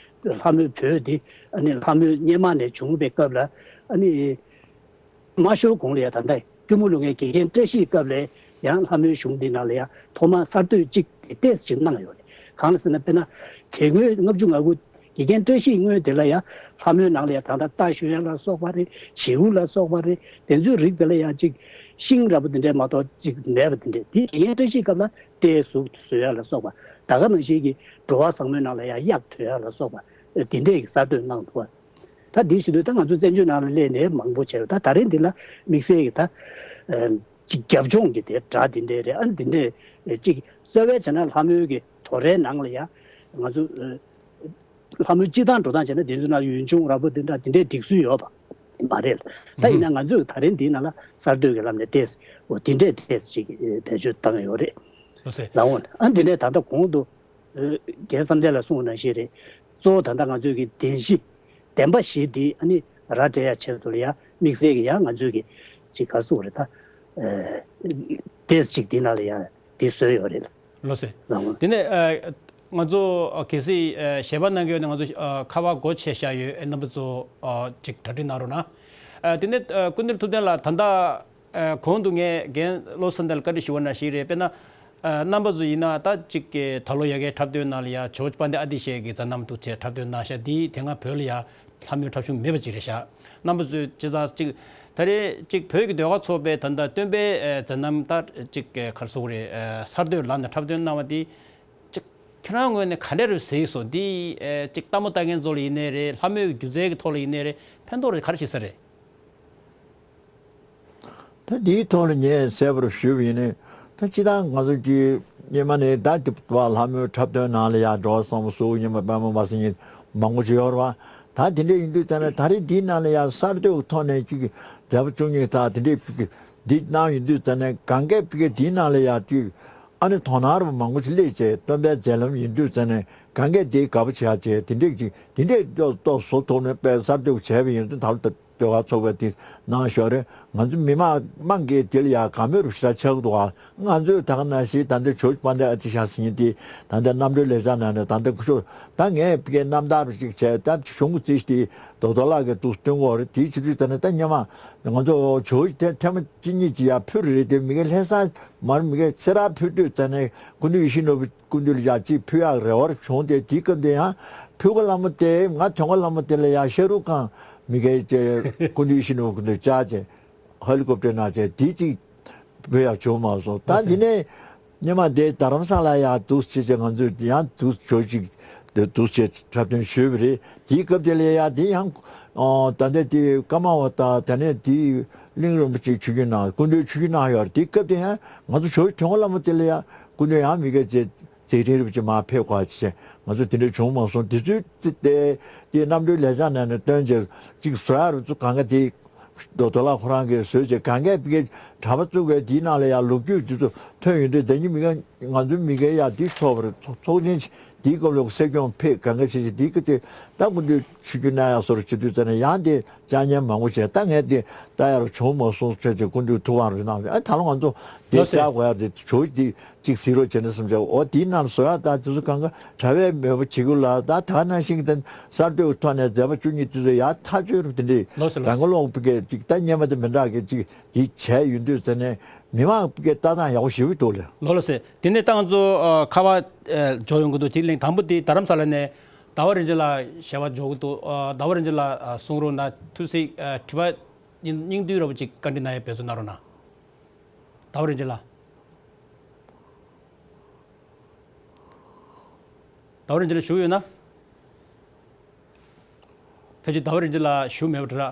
ལྷ་མོའི་བོད་འདི་ཨ་ནི་ལྷ་མོའི་སྔོན་མ་ནས་བྱུང་བའི་སྐབས་ལ། ཨ་ནི་མ་ཤོར་གོང་ལ་ཡ། ད་ལྟ་སྐྱོར་མོ་ལུགས་ངན་དགེ་རྒན་བཀྲ་ཤིས་སྐབས་ལ་ཡང་ལྷ་མོའི་གཞུང་འདི་ནང་ལ་ཡ་ཐོག་མར་གསར་གཏོད་ཅིག་ཏོག་ཙམ་ཅིག་གནང་ཡོད་རེད། གང་ལ་ཟེར་ན། དཔེར་ན་དེ་སྔོན་ལྔ་བཅུ་ང་དགུ་དགེ་རྒན་བཀྲ་ཤིས་སྔོན་དེ་ལ་ཡ་ལྷ་མོའི་ནང་ལ་ཡ་ད་ལྟ་རྟ་ཞོན་ཡ་ལ་སོགས་པ་རེད། བྱེའུ་ལ་སོགས་པ་རེད། དེ་ཚོའི་རིགས་དེ་ལ་ཡ་ཅིག་ཤིང་འདྲ་པོ་དེ་འདྲས་མ་གཏོགས་ཅིག་མེད་པ་དེ་འདྲས། དེ་དགེ་རྒན་བཀྲ་ཤིས་སྐབས་ལ་རྟའི་གཟུགས་བཟོ་ཡ་ལ་སོགས་པ། ད་ག་ནང་བཞིན་གྱི་འགྲོ་བ་བཟང་མོའི་ནང་ལ་ཡ་གཡག་དོན་ཡ་ལ་སོགས་པ་དེ་འདྲས་ཀྱི་གསར་གཏོད་གནང་འདུག་པ། ད་འདི་བྱེད་དུས་ད་ང་ཚོ་བཙན་བྱོལ་ནང་ལ་སླེབས་ནས་མང་པོ་བྱས་པ། ད་ད་རེས་འདི་ལ་དམིགས་བསལ་གྱི་ད་ཨ་ཅིག་རྒྱབ་ལྗོངས་ཀྱི་དེ་སྒྲ་འདི་འདྲས་རེད། ཨ་འདི་འདྲས་ཅིག་རྩ་བའི་བྱས་ན་ལྷ་མོའི་གི་དོ་རའི་ནང་ལ་ཡ་ང་ཚོ་ཨ་ལྷ་མོའི་སྤྱི་བཏང་འགྲོ་སྟངས་བྱས་ན་དེ་ཚོའི་ནང་ཡུལ་ལྗོངས་ར་པོ་དེ་འདྲ་དེ་འདྲའི་སྒྲིག་སྲོལ་ཡོད་པ་མ་རེད། ད་ཡིན་ན་ང་ཚོས་ད་རེས་འདིའི་ནང་ལ་གསར་གཏོད་ཀྱི་ལམ་ནས་ཏོག་ཙམ་འོ་དེ་འདྲས་ཏོག་ཙམ་ཅིག་བེད་སྤྱོད་བཏང་ཡོད་རེད། ལགས་འོང་། ཨ་འདི་ནས་ད་ལྟ་གོང་དུ་རྒན་བསམ་གཏན་ལགས་གསུངས་པ་ནང་བཞིན་རེད། གཙོ་བོ་ད་ལྟ་ང་ཚོས་ཀྱི་བདེན་བཞི། བདེན་པ་བཞི་འདི་ཨ་ནི་ར་སྤྲད་ཡ་ཆེད་དུ་ལ་ཡ་དམིགས་བསལ་གྱི་ཡང་ང་ཚོས་ཀྱི་ཅིག་ག་རེ་ཟེར་དགོས་རེད། ད་ཨ་ཏོག་ཙམ་ཅིག་འདི་ནང་ལ་ཡ་འདི་བཟོས་ཡོད་རེད། ལགས་སོ། ལགས་འོང་། དེ་ནས་ཨ་ང་ཚོ་ཨ་གལ་སྲིད་ཨ་ཞལ་པར་གནང་གི་ཡོད་ན། ང་ཚོ་ཨ་ཁ་པར་སྒོ་ཕྱེ་བཞག་ཡོད། ཨ་རྣམ་པ་ཚོ་ཨ་ཅིག་གྲ་སྒྲིག་གནང་རོགས་གནང་། ཨ་དེ་ནས་ཨ་སྐུ་མདུན་ཐུབ་བསྟན་ལགས། ད་ལྟ་ཨ་གོང་དུ་ངས་རྒན་བློ་བཟང་བསྟན་ལ་བཀའ་འདྲི་ཞུ་བ་ནང་བཞིན་རེད། དཔེར་ན་ཨ་རྣམ་པ་ཚོ་ཡིན་ན་ད་ཅིག་གི་ད་ལོ་ཡ་གིའི་འཁྲབ་སྟོན་ནང་ལ་ཡ་ཇོརྗ་པཱན་ཌེ་ཨ་ཏི་ཤའི་གི་མཛད་རྣམ་འདུག་བྱས་འཁྲབ་སྟོན་གནང་ཤག་འདི་དེ་སྔ་བོད་ལ་ཡ་ལྷ་མོའི་འཁྲབ་གཞུང་མེད་པ་ཅིག་རེད་ཤག་རྣམ་པ་ཚོས་བྱས་ཙང་ཅིག་ད་རེས་ཅིག་བོད་ཀྱི་ཟློས་གར་ཚོགས་པས་ད་ལྟ་སྟོན་པའི་ཨ་མཛད་རྣམ་ད་ཅིག་ག་རེ་ཟེར་དགོས་རེད། ཨ་གསར་གཏོད་ལམ་ནས་འཁྲབ་སྟོན་གནང་བ་འདི་ཅིག་ཁྱེད་རང་ངོས་ནས་ག་འདྲ་རེད་གཟིགས་སོང་། འདི་ཨ་ཅིག་ལྟད་མོ་ལྟ་མཁན་ཚོ་ལ་ཡིན་ནའི་རེད། ལྷ་མོའི་སྒྱུ་རྩལ་གྱི་ཐོག་ལ་ཡིན་ནའི་རེད། ཕན་ཐོགས་རེ་ག་རེ་བྱེད་ས་རེད། ད་འདིའི་ཐོག་ལ་ངས་གསལ་པོར་ཞུས་པ་ཡིན་ན། ད་སྤྱིར་བཏང་ང་ཚོ་གི་སྔོན་མ་ནས་ད་འདི་བ་ལྷ་མོའི་འཁྲབ་སྟོན་ནང་ལ་ཡང་འགྲོ་བ་བཟང་པོ་སུ་སྔོན་མ་པད་མ་བ་སི་ཉིན་མང་པོ་ཅིག་ཡོད་རེད་བ། ད་དེ་འདྲ་ཡིན་དུས་ཙང་ནས་ད་རེས་འདིའི་ནང་ལ་ཡང་གསར་གཏོད་ཀྱི་ཐོག་ནས་ཅིག་མཛད་པ་བཅུ་གཉིས་ད་དེ་འདྲས་ཅིག་འདི་གནང་ཡོང་དུས་ཙང་ནས་གང་གས་ཕ་གིར་འདིའི་ནང་ལ་ཡང་ཅིག་ཨ་ནི་དོ་སྣང་རུ་མང་པོ་ཅིག་སླེབས་བྱས། སྟོན་པའི་མཛད་ལམ་ཡིན་དུས་ཙང་ནས་གང་གས་འདི་དགའ་པོ་བྱེད་ཡག་བྱས། དེ་འདྲས་ཅིག་དེ་འདྲས་ཏོག་ཏོག་བཟོ་ཐུབ་ནས་དཔེ་གསར་གཏོད་བྱས་པ་ཡིན་དུས། ད་ལྟ་ཟློས་གར་ཚོགས་པས་དེ་གནང་ཤོག་རེད། ང་ཚོ་མི་མང་མང་གིས་དེ་ལ་ཡང་དགའ་མོས་རུ་ཞེ་དྲག་ཆགས་འདུག་ཨ། ང་ཚོས་ད་ག་ནང་བཞིན་ད་ལྟ་ཇོརྗ་པཱན་ཌེ་ཨ་ཏི་ཤ་ཟེར་མཁན་དེ་ད་ལྟ་རྣམ་གྲོལ་ལེགས་སྦྱར་ནང་ནས་ད་ལྟ་སྐུ་ཞབས་ད་ངས་ཕ་གིའི་རྣམ་ཐར་རུ་ཅིག་བྱས། ད་གཞུང་གི་རྩིས་དེ་རྡོ་རྡོ་ལགས་ཀྱིས་འདུག་སྟོན་གྱི་ཡོད་རེད། དེའི་ཆེད་དུ་ད་ནི་ད་སྔོན་མ་ང་ཚོ་ཇོརྗ་དེ་ཐེངས་མ་གཅིག་གཉིས་ཅིག་ཡར་ཕུལ་རེད་དེ། མི་དགེ་ལྷ་བསངས་མར་མི་དགེ་ཚེ་རབས་ཕུལ་དུས་ད་ནི་སྐུ་མདུན་ཡིད་བཞིན་ནོར་བུ་སྐུ་མདུན་ལ་ཡར་ཅིག་ཕུལ་ཡག་རེ་བ་བྱུང་སྟེ། དེའི་སྐབས་དེ་ཡང་ཕུལ་ག་ལ་མོ་དེ་ང་ཐོན་ག་ལ་མོ་དེ་ལ་ཡང་ཤ་རུག་ཁང་མི་དགེ་ཅེ་སྐུ་མདུན་ཡིད་བཞིན་ནོར་བུ་སྐུ་མདུན་བཅར་བྱས་ཧེ་ལི་ཀོབ་ཊར་ནང་བྱས་དེ་ཅིག་ཕུལ་ཡག་བྱུང་མ་སོང་། ད་འདི་ནས་སྔོན་མ་དེ་རྡ་རམ་ས་ལ་ཡང་འདུག་བྱས་བྱས་ང་ཚོས་ཡང་འདུག་ཇོརྗ་ཅིག་འདུག་བྱས་འཁྲབ་སྟོན་ཞུས་པ་རེད། དེའི་སྐབས་དེ་ལ་ཡང་དེ་ཡང་ད་ལྟ་དེ་ཀརྨ་པ་དང་དེ་ནས་དེ་གླིང་རིན་པོ་ཆེ་ཆིབས་བསྒྱུར་གནང་། སྐུ་མདུན་ཆིབས་བསྒྱུར་གནང་ཡོད་རེད། དེའི་སྐབས་དེ་ཡང་ང་ཚོ་ཇོརྗ་ཐོན་ག་ལ་མོ་དེ་ལ་ཡང་སྐུ་མདུན་ཡང་མི་དགེ་བྱས། མཛད་འཕྲིན་རིན་པོ་ཆེ་མར་ཕེབས་དགོས་ཅེས་ང་ཚོ་དེ་འདྲ་བྱུང་མ་སོང་། དེ་ཚོའི་དེ་དེ་རྣམ་གྲོལ་ལེགས་སྦྱར་ནང་ནས་བཏོན་བྱས་ཅིག་བཟོ་ཡག་རུ་ཚོ་གང་ག་དེ་རྡོ་རྡོ་ལགས་ཁོ་རང་གིས་བཟོས་བྱས། གང་གས་ཕ་གིའི་གྲྭ་པ་བཙུགས་པའི་དེའི་ནང་ལ་ཡང་ལོ་རྒྱུས་དེ་ཚོ་ཐོན་ཡོང་དུས། ད་ནི་མི་དགེ་ང་ཚོའི་མི་དགེ་ཡང་དེ་ཚོགས་པར་ཚོགས་ཆེན་དེའི་སྐབས་ལ་སྲིད་སྐྱོང་ཕེབས་གང་ག་བྱས་བྱས། དེའི་སྐབས་དེ་ད་སྐུ་མདུན་ཆིབས་བསྒྱུར་གནང་ཡག་བཟོ་འདྲ་བྱེད་དུས་ཙ་ན་ཡང་དེ་བཅར་མཁན་མང་པོ་བྱས། ད་ངས་དེ་ལྟ་ཡག་རུ་བྱུང་མ་སོང་ཟེར་བྱས་སྐུ་མདུན་ཐུགས་དབང་རུ་གནང་། ཨ་ད་ལོ་ང་ཚོ་དེ་ལགས་སོ། བཅར་དགོས་ཡག་དེ་ཇོརྗ་དེ་གཅིག་གཟིགས་རོགས་བྱས་ན་བསམ་བྱས། འོ་དེའི་ནང་བཟོ་ཡག་ད་དེ་ཚོ་གང་ག་གྲྭ་པས་མོས་པ་བྱེད་ཀྱི་ལ། ད་ད་ག་ནང་བཞིན་དེ་གསར་གཏོད་ཀྱི་ཐོག་ནས་མཛད་པ་བཅུ་གཉིས་དེ་ཚོ་ཡར་ཐག་གཅོད་རུ་དེ་འདྲའི་ལགས་སོ་ལགས་སོ། གང་ག་ལོག་པའི་གི་ཅིག་ད་སྔོན་མ་དང་མི་འདྲ་གི་ཅིག་དེ་བྱས་ཡོད། དུས་ཙམ་ནས་མི་མང་གི་ལྟ་སྟངས་ཡག་པོ་ཞེ་པོ་འདུག་ལགས། ལགས་ལགས་སེ། དེ་ནས་ད་ང་ཚོ་ཨ་ཁ་པར་ཨ་འབྱོར་ཡོང་གི་འདུག་ཅིག་གླེང་། དང་པོ་དེ་རྡ་རམ་ས་ལ་ནས་ཟླ་བ་རིན་ཆེན་ལགས་ཞལ་པར་འབྱོར་གི་འདུག་ཨ་ཟླ་བ་རིན་ཆེན་ལགས་ཨ་གསུང་རོགས་གནང་། ཐུགས་སྲས་ཨ་དྲི་བ་སྙིང་སྙིང་བསྡུས་ར་བ་ཅིག་བཀའ་འདྲི་གནང་ཡ་འབད་བརྩོན་གནང་རོགས་གནང་། ཟླ་བ་རིན་ཆེན་ལགས། ཟླ་བ་རིན་ཆེན་ལགས་བཞུགས་ཡོད་ན། ཕལ་ཆེར་ཟླ་བ་རིན་ཆེན་ལགས་བཞུགས་མེད་པ་འདྲ།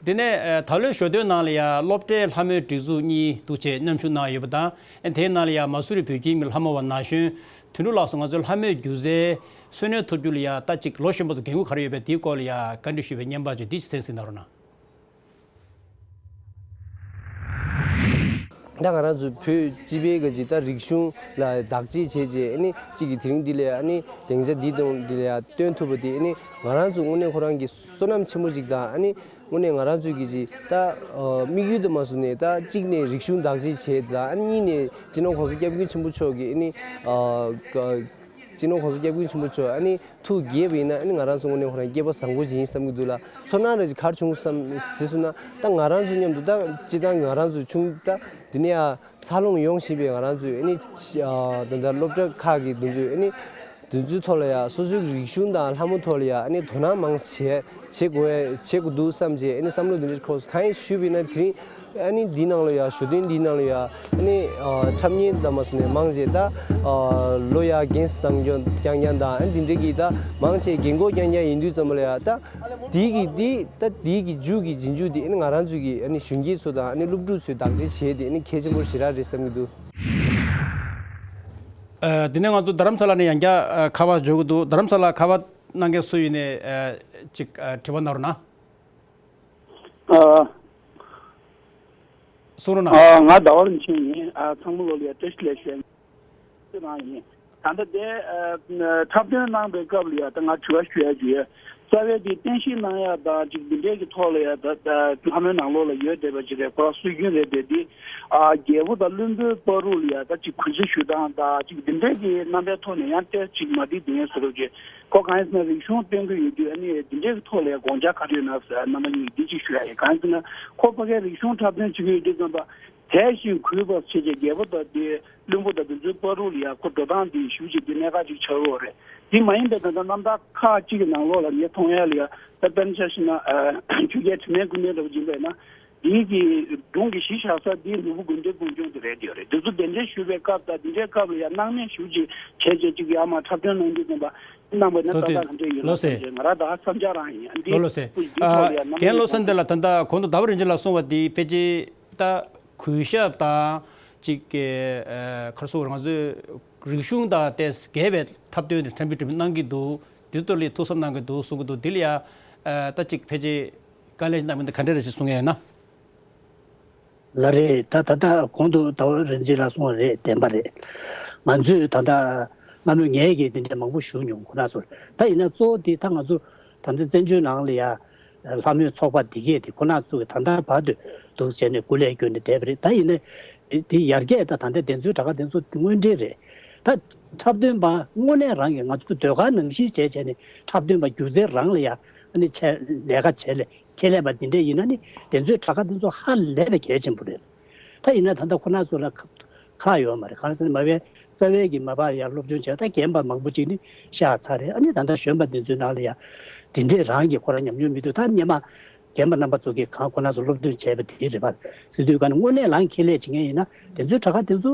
དེ་ནས་ཨ་ད་ལོའི་ཞོ་སྟོན་ནང་ལ་ཡ་སློབ་གྲྭའི་ལྷ་མོའི་སྒྲིག་འཛུགས་གཉིས་འདུག་བྱས་མཉམ་ཞུགས་གནང་ཡོད་པ་དང་། ཨ་དེའི་ནང་ལ་ཡ་མ་སུ་རི་བོད་ཁྱིམ་གྱི་ལྷ་མོ་བ་ན་གཞོན་དོན་གྲུབ་ལགས་སུ་ང་ཚོའི་ལྷ་མོའི་སྒྱུ་རྩལ་སོན་སྣོན་ཐུབ་རྒྱུ་ལ་ཡ་ད་ཅིག་ལོ་གཞོན་པ་ཚོ་འགན་ཁུར་ག་རེ་ཡོད་པས། དེའི་སྐོར་ལ་ཡ་བཀའ་འདྲི་ཞུས་པའི་བརྙན་པར་ཅིག་འདི་ཅིག་གསན་གཟིགས་གནང་རོགས་གནང་། ད་ང་རང་ཚོ་བོད་སྤྱི་པའི་ག་ཅིག་ད་རིག་གཞུང་ལ་བདག་གཅེས་བྱས་རྗེས། ཨ་ནི་གཅིག་གིས་དེ་རིང་འདི་ལ་ཨ་ནི་སྡིངས་ཆ་འདི་དང་འདི་ལ་ཡ་སྟོན་ཐུབ་པ་དེ། ཨ་ནི་ང་རང་ཚོ་དངོས་གནས་ཁོ་རང་གི་བསོད་ནམས་ཆེན་པོ་ཅིག་དང་། ཨ་ནི་དངོས་གནས་ང་རང་ཚོའི་གི་ཅིག་ད་ཨ་དམིགས་ཡུལ་དུ་མ་བཟུང་ནས། ད་གཅིག་ནས་རིག་གཞུང་བདག་གཅེས་བྱས་དང་། ཨ་ནི་གཉིས་ནས་སྤྱི་ནོར་༸གོང་ས་༸སྐྱབས་མགོན་ཆེན་པོ་མཆོག་གི་ཨ་ནི་ཨ་ག་སྤྱི་ནོར་༸གོང་ས་༸སྐྱབས་མགོན་ཆེན་པོ་མཆོག་ཨ་ནི་ཐུགས་དགྱེས་པ་ཡིན་ན། ཨ་ནི་ང་རང་ཚོ་དངོས་གནས་ཁོ་རང་སྐལ་པ་བཟང་པོ་ཅིག་ཡིན་བསམ་གྱི་འདུག་ལགས། ཚོར་སྣང་རེ་ཅིག་ག་རེ་བྱུང་བསམ་ཟེར་སོང་ན། ད་ང་རང་ཚོ་མཉམ་དུ་ད་སྤྱིར་བཏང་ང་རང་ཚོ་ཆུང་ད་འདི་ནས་ཡ་འཚར་ལོངས་ཡོང་བཞིན་པའི་ང་རང་ཚོའི་ཨ་ནི་ཨ་ད་ལྟ་སློབ་གྲྭ་ཁག་གི་དེ་ཚོའི་ཨ་ནི་དེ་ཚོའི་ཐོག་ལ་ཡ་སོ་སོའི་རིག་གཞུང་དང་ལྷ་མོ་ཐོག་ལ་ཡ་ཨ་ནི་དོ་སྣང་མང་བྱེད་བྱེད་དགོས་བྱེད་དགོས་འདུག་བསམ་བྱས། ཨ་ནི་བསམ་བློ་འདི་འདྲ་འཁོར་སོང་། གང་ཡིན་ཞུས་པ་ཡིན་ན་དེ་རིང་ཨ་ནི་འདི་ནང་ལ་ཡ་ཞོ་སྟོན་འདི་ནང་ལ་ཡ་ཨ་ནི་ཨ་འཁྲབ་མཁན་དང་མ་སོང་ནས་མང་ཆེ་ད་ཨ་ལོ་ཡ་རྒན་རྒྱང་རྒྱང་དང་། ཨ་ནི་འདི་འདྲ་གི་ད་མང་ཆེ་རྒན་གོག་རྐྱང་རྐྱང་ཡིན་དུས་ཙམ་པ་ལ་ཡ། ད་འདི་གི་འདི་ད་འདི་གི་མཇུག་གི་རྗེས་འཇུག་འདི་ཨ་ནི་ང་རང་ཚོ་གི་ཨ་ནི་གཞོན་སྐྱེས་ཚོ་དང་ཨ་ནི་སློབ་ཕྲུག་ཚོས་བདག་གཅེས་བྱས་ཏེ་ཨ་ནི་གལ་ཆེན་པོ་ཞེ་དྲག་རེད་བསམ་གྱི་འདུག། ཨ་དེ་ནས་ང་ཚོ་རྡ་རམ་ས་ལ་ནས་ཡང་བསྐྱར་ཨ་ཁ་པར་འབྱོར་གྱི་འདུག། རྡ་རམ་ས་ལ་ཁ་པར་གནང་མཁན་སུ་ཡིན་ནའི་ཨ་ཅིག་ཨ་དྲི་བ་གནང་རོགས་གནང་། ཨ། གསུང་རོགས་གནང་། ཨ། ང་ཟླ་བ་རིན་ཆེན་ཡིན། ཨ། ཚང་མ་ལོ་ལ་ཡ་བཀྲ་ཤིས་བདེ་ལེགས་ཞུ་ཡ་ཡིན། རང་ཡིན། ད་ལྟ་དེ་ཨ་འཁྲབ་སྟོན་གནང་པའི་སྐབས་ལ་ཡ་ད་ང་དྲི་བ་ཞུ་ཡ་ཅིག་ཡོད། རྩ་བའི་དེ་བསྟན་བཤིག་གནང་ཡ་དང་ཅིག་འདི་འདྲའི་གི་ཐོག་ལ་ཡ་ད་ད་ལྷ་མོའི་ནང་ལོགས་ལ་ཡོད་བསྡད་པ་ཅིག་རེད། ཁོ་རང་སྲོལ་རྒྱུན་རེད་དེ། འདི་ཨ་རྒྱལ་པོ་དང་བློན་པོའི་བར་དུ་ལ་ཡ་ད་ཅིག་གུས་བརྩི་ཞུ་སྟངས་དང་ཅིག་འདི་འདྲའི་གི་རྣམ་པའི་ཐོག་ནས་ཡང་བལྟས་ཅིག་མ་བསྡད་དེ་ཡིན་ཟེར་རོགས་ཅིག། ཁོ་གང་ཡིན་ཟེར་ན་རིག་གཞུང་སྟོན་གྱི་ཡོད་དུས་ཨ་ནི་འདི་འདྲའི་གི་ཐོག་ལ་ཡ་དགོངས་འཆར་ག་རེ་ཡོད་ན་ཟེར། རྣམ་པ་གཉིས་འདི་གཅིག་ཞུ་ཡ་ཡིན། གང་ཡིན་ཟེར་ན་ཁོ་ཕ་གིའི་རིག་གཞུང་འཁྲབ་སྟོན་བྱེད་ཀྱི་ཡོད་དུས་ཙམ་པ་དལ་ཞིང་གུས་པ་བྱས་རྗེས་རྒྱལ་པོ་དང་དེ་བློན་པོ་དང་དེ་ཚོའི་བར་དུ་ལ་ཡ་ཁོ་འགྲོ་སྟངས་འདི་ཞུ་བྱེད་དེ་གནད་འགག་ཅིག་ཆགས་ཡོད་རེད། དེ་མ་ཡིན་པའི་ད་ལྟ་རྣམ་ཐར་ཁག་ཅིག་གི་ནང་ལོགས་ལ་ངས་མཐོང་ཡ་ལ་ཡ་ད་དཔེར་ན་ཆ་བཞག་ན་ཨ་ཆོས་རྒྱལ་དྲི་མེད་ཀུན་ལྡན་འདྲ་པོ་ཡིན་པས་ན། དེའི་གི་སྒྲུང་གི་གཞི་བཞག་ས་དེའི་ནོར་བུ་དགོན་སྡེ་དཔོན་སྐྱོང་དེ་རེད་དེ་རེད། དེ་ཚོ་གདན་འདྲེན་ཞུ་བའི་སྐབས་དང་དེ་འདྲའི་སྐབས་ལ་ཡང་སྣང་མེད་ཞེ་པོ་ཅིག་བྱས་བྱས་ཅིག་ཡར་མར་འཁྲབ་སྟོན་གནང་རྒྱུ་ཙམ་པ་གནང་བ་ན་ཏག་ཏག་ག་འདྲས་ཡོད་ན་བསམ་བྱས། ང་རང་ད་བསམ་འཆར་རང་ཡིན། ཨ་འདི་ལོ་ལོ་སེ། ཁོ་འདི་ཐོག་ལ་ཡང་རྒན་བློ་བཟང་དེ་ལ་ད་ལྟ་གོང་དུ་ཟླ་བ་རིན་ཆེན་ལགས་གསུངས་པ་འདི་ཕལ་ཆེར་ད་གུས་ཞབས་དང་ཅིག་གི་ཁར་སོ་ང་ཚོའི་རིག་གཞུང་དང་ཏོག་ཙམ་འགལ་བའི་འཁྲབ་སྟོན་དེ་འཁྲབ་སྟོན་གནང་གི་འདུག། དེ་ཚོ་ལ་ཐུགས་བསམ་གནང་གི་འདུག་གསུང་གི་འདུག། འདི་ལ་ཡང་ད་ཅིག་ཕལ་ཆེར་དཀའ་ལས་གནང་མི་འདི་ག་འདྲ་རེད་ཅེས་གསུང་ཡ་ཡོད་ན། ལགས་རེད། ད་ད་ལྟ་གོང་དུ་ཟླ་བ་རིན་ཆེན་ལགས་གསུངས་པ་རེད། བདེན་པ་རེད། ང་ཚོས་ད་ལྟ་སྔ་མོའི་ངས་ཀྱིས་འདི་འདྲ་མང་པོ་ཞུ་མྱོང་ཁོ་ན་ཚོར། ད་ཡིན་ན་གཙོ་བོ་དེ་ད་ང་ཚོ་ད་ལྟ་བཙན་བྱོལ་ནང་ལ་ཡ་ལྷ་མོའི་ཚོགས་པ་འདི་གས་དེ་ཁོ་ན་ཚོ་གི་ད་ལྟ་བར་དུ་འདུག་བྱས་ནས་སྐུ་ལས་བསྐྱོན་ནས་བསྡད་པ་རེད། ད་ཡིན་ན་དེ་ཡར་རྒྱས་ད་ད་ལྟ་དེ་ཚོའི་དྲ་ཁ་དེ་ཚོ་དངོས་འབྲེལ་རེད། ད་འཁྲབ་སྟོན་པ་དངོས་གནས་རང་གི་ང་ཚོ་ཟློས་གར་ནང་བཞིན་བྱས་བྱས་ནས་འཁྲབ་སྟོན་པ་སྒྱུ་རྩལ་རང་ལ་ཡ་ཨ་ནི་ཆ་ལས་ཀ་བྱས་ལས། ཁྱད་ལས་པ་འདི་འདྲས་ཡིན་ན་ནི་དེ་ཚོའི་དྲ་ཁ་དེ་ཚོ་ཧ་ལས་པའི་གལ་ཆེན་པོ་རེད། ད་ཡིན་ན་ད་ལྟ་ཁོ་ན་ཚོ་ལ་ཁ་ཁག་ཡོད་མ་རེད། གང་ཟེར་ན་མ་བའི་རྩ་བའི་གི་མ་པ་ཡར་སློབ་སྦྱོང་བྱས། ད་རྒན་པ་མང་པོ་ཅིག་ནི་གཤགས་ཚར་རེད། ཨ་ནི་ད་ལྟ་གཞོན་པ་འདི་ཚོའི་ནང་ལ་ཡ་དེ་འདྲས་རང་གི་ཁོ་རང་ཉམས་མྱོང་མི་འདུག། ད་སྔོན་མ་རྒན་པ་རྣམ་པ་ཚོ་གིས་གང་ཁོ་ན་ཚོ་སློབ་སྟོན་བྱས་པ་དེ་རེད་པ། ཟེར་དུས་ག་ནི་དངོས་གནས་རང་ཁྱད་ལས་བྱེད་མཁན་ཡིན་ན་དེ་ཚོའི་དྲ་ཁ་དེ་ཚོ་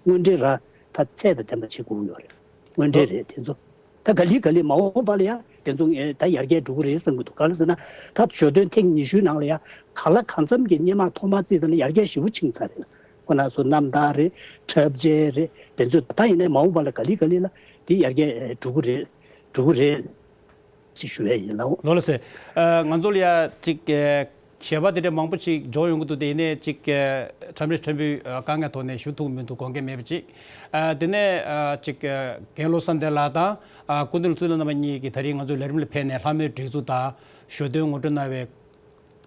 དངོས་འབྲེལ་ར་ད་ཚད་དང་ལྡན་པ་བྱེད་དགོས་ཡོད་རེད། དངོས་འབྲེལ་རེད་དེ་ཚོ། ད་ག་ལེ་ག་ལེ་མ་འོངས་པ་ལ་ཡང་དེ་ཚོ་ངས་ད་ཡར་རྒྱས་འགྲོ་གི་རེད་བསམ་གི་འདུག། གང་ལ་ཟེར་ན་ད་ཞོ་སྟོན་ཐེངས་ཉི་ཤུའི་ནང་ལ་ཡང་གང་ལ་གང་འཚམ་གྱི་སྔོན་མ་ཐོག་མ་བརྩིས་ད་ནི་ཡར་རྒྱས་ཞེ་པོ་ཕྱིན་ཚར་རེད། ཁོ་ན་ཚོ་རྣམ་ཐར་རེད། འཁྲབ་ཆས་རེད། དེ་ཚོ་ད་ཡིན་ནའི་མ་འོངས་པ་ལ་ག་ལེ་ག་ལེ་ལ་དེ་ཡར་རྒྱས་འགྲོ་གི་རེད། འགྲོ་གི་རེད་ཅེས་ཞུ་ཡས་ཡིན་ལགས། ལགས་ལགས་སེ། ཨ་ང་ཚོ་ལ་ཡ་གཅིག་ཨ་ཞལ་པར་དེ་འདྲ་མང་པོ་ཞིག་འབྱོར་ཡོང་གི་འདུག། དེ་ཡིན་ནའི་གཅིག་ཨ་ཁྲམ་རེ་ཁྲམ་བུའི་ཨ་དཀའ་ངལ་ཐོག་ནས་ཞུ་ཐུབ་མི་འདུག། དགོངས་འགལ་མེད་པ་ཅིག། ཨ་དེ་ནས་ཨ་གཅིག་ཨ་རྒན་བློ་བཟང་བདེ་ལགས་དང་ཨ་སྐུ་མདུན་གཙུག་ལག་རྣམ་པ་གཉིས་ཀྱིས་ད་རིང་ང་ཚོའི་ལས་རིམ་ལ་ཕེབས་ནས་ལྷ་མོའི་སྒྲིག་འཛུགས་དང་ཞོ་སྟོན་ངོ་སྤྲོད་གནང་བའི་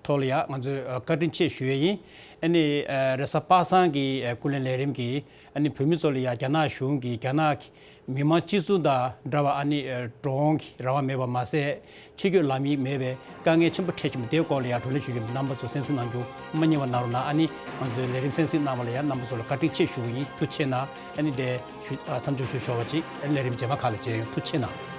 ཐོག་ལ་ཡ་ང་ཚོས་ཨ་བཀའ་དྲིན་ཆེ་ཞུ་ཡས་ཡིན། ཨ་ནི་ཨ་རེས་གཟའ་པ་སངས་ཀྱི་ཨ་སྐུ་ལས་ལས་རིམ་གྱིས་ཨ་ནི་བོད་མི་ཚོ་ལ་ཡ་རྒྱ་ནག་གཞུང་གིས་རྒྱ་ནག་གི་མི་མང་སྤྱི་ཚོགས་དང་འདྲ་བ་ཨ་ནི་ཨ་འགྲོ་འོང་གི་རང་དབང་མེད་པ་མ་ཟད། ཕྱི་སྐྱོད་ལམ་ཡིག་མེད་པའི་དཀའ་ངལ་ཆེན་པོ་འཕྲད་བཞིན་པ་དེའི་སྐོར་ལ་ཡང་བགྲོ་གླེང་ཞུ་རྒྱུ་རྣམ་པ་ཚོ་གསན་གཟིགས་གནང་རྒྱུ་མ་བསྙེལ་བ་གནང་རོགས་གནང་། ཨ་ནི་ང་ཚོའི་ལས་རིམ་གསན་གཟིགས་གནང་བ་ལ་ཡང་རྣམ་པ་ཚོ་ལ་བཀའ་དྲིན་ཆེ་ཞུ་གི་ཡིན། ཐུགས་རྗེ་གནང་། ཨ་ནི་དེ་ཞུ་ཨ་མཚམས་འཇོག་ཞུ་ཞོར་བ་ཅིག་ཨ་ནི་ལས་རིམ་རྗེས་མ་ཁག་ལ་མཇལ་ཡོང་། ཐུགས་རྗེ་གནང་།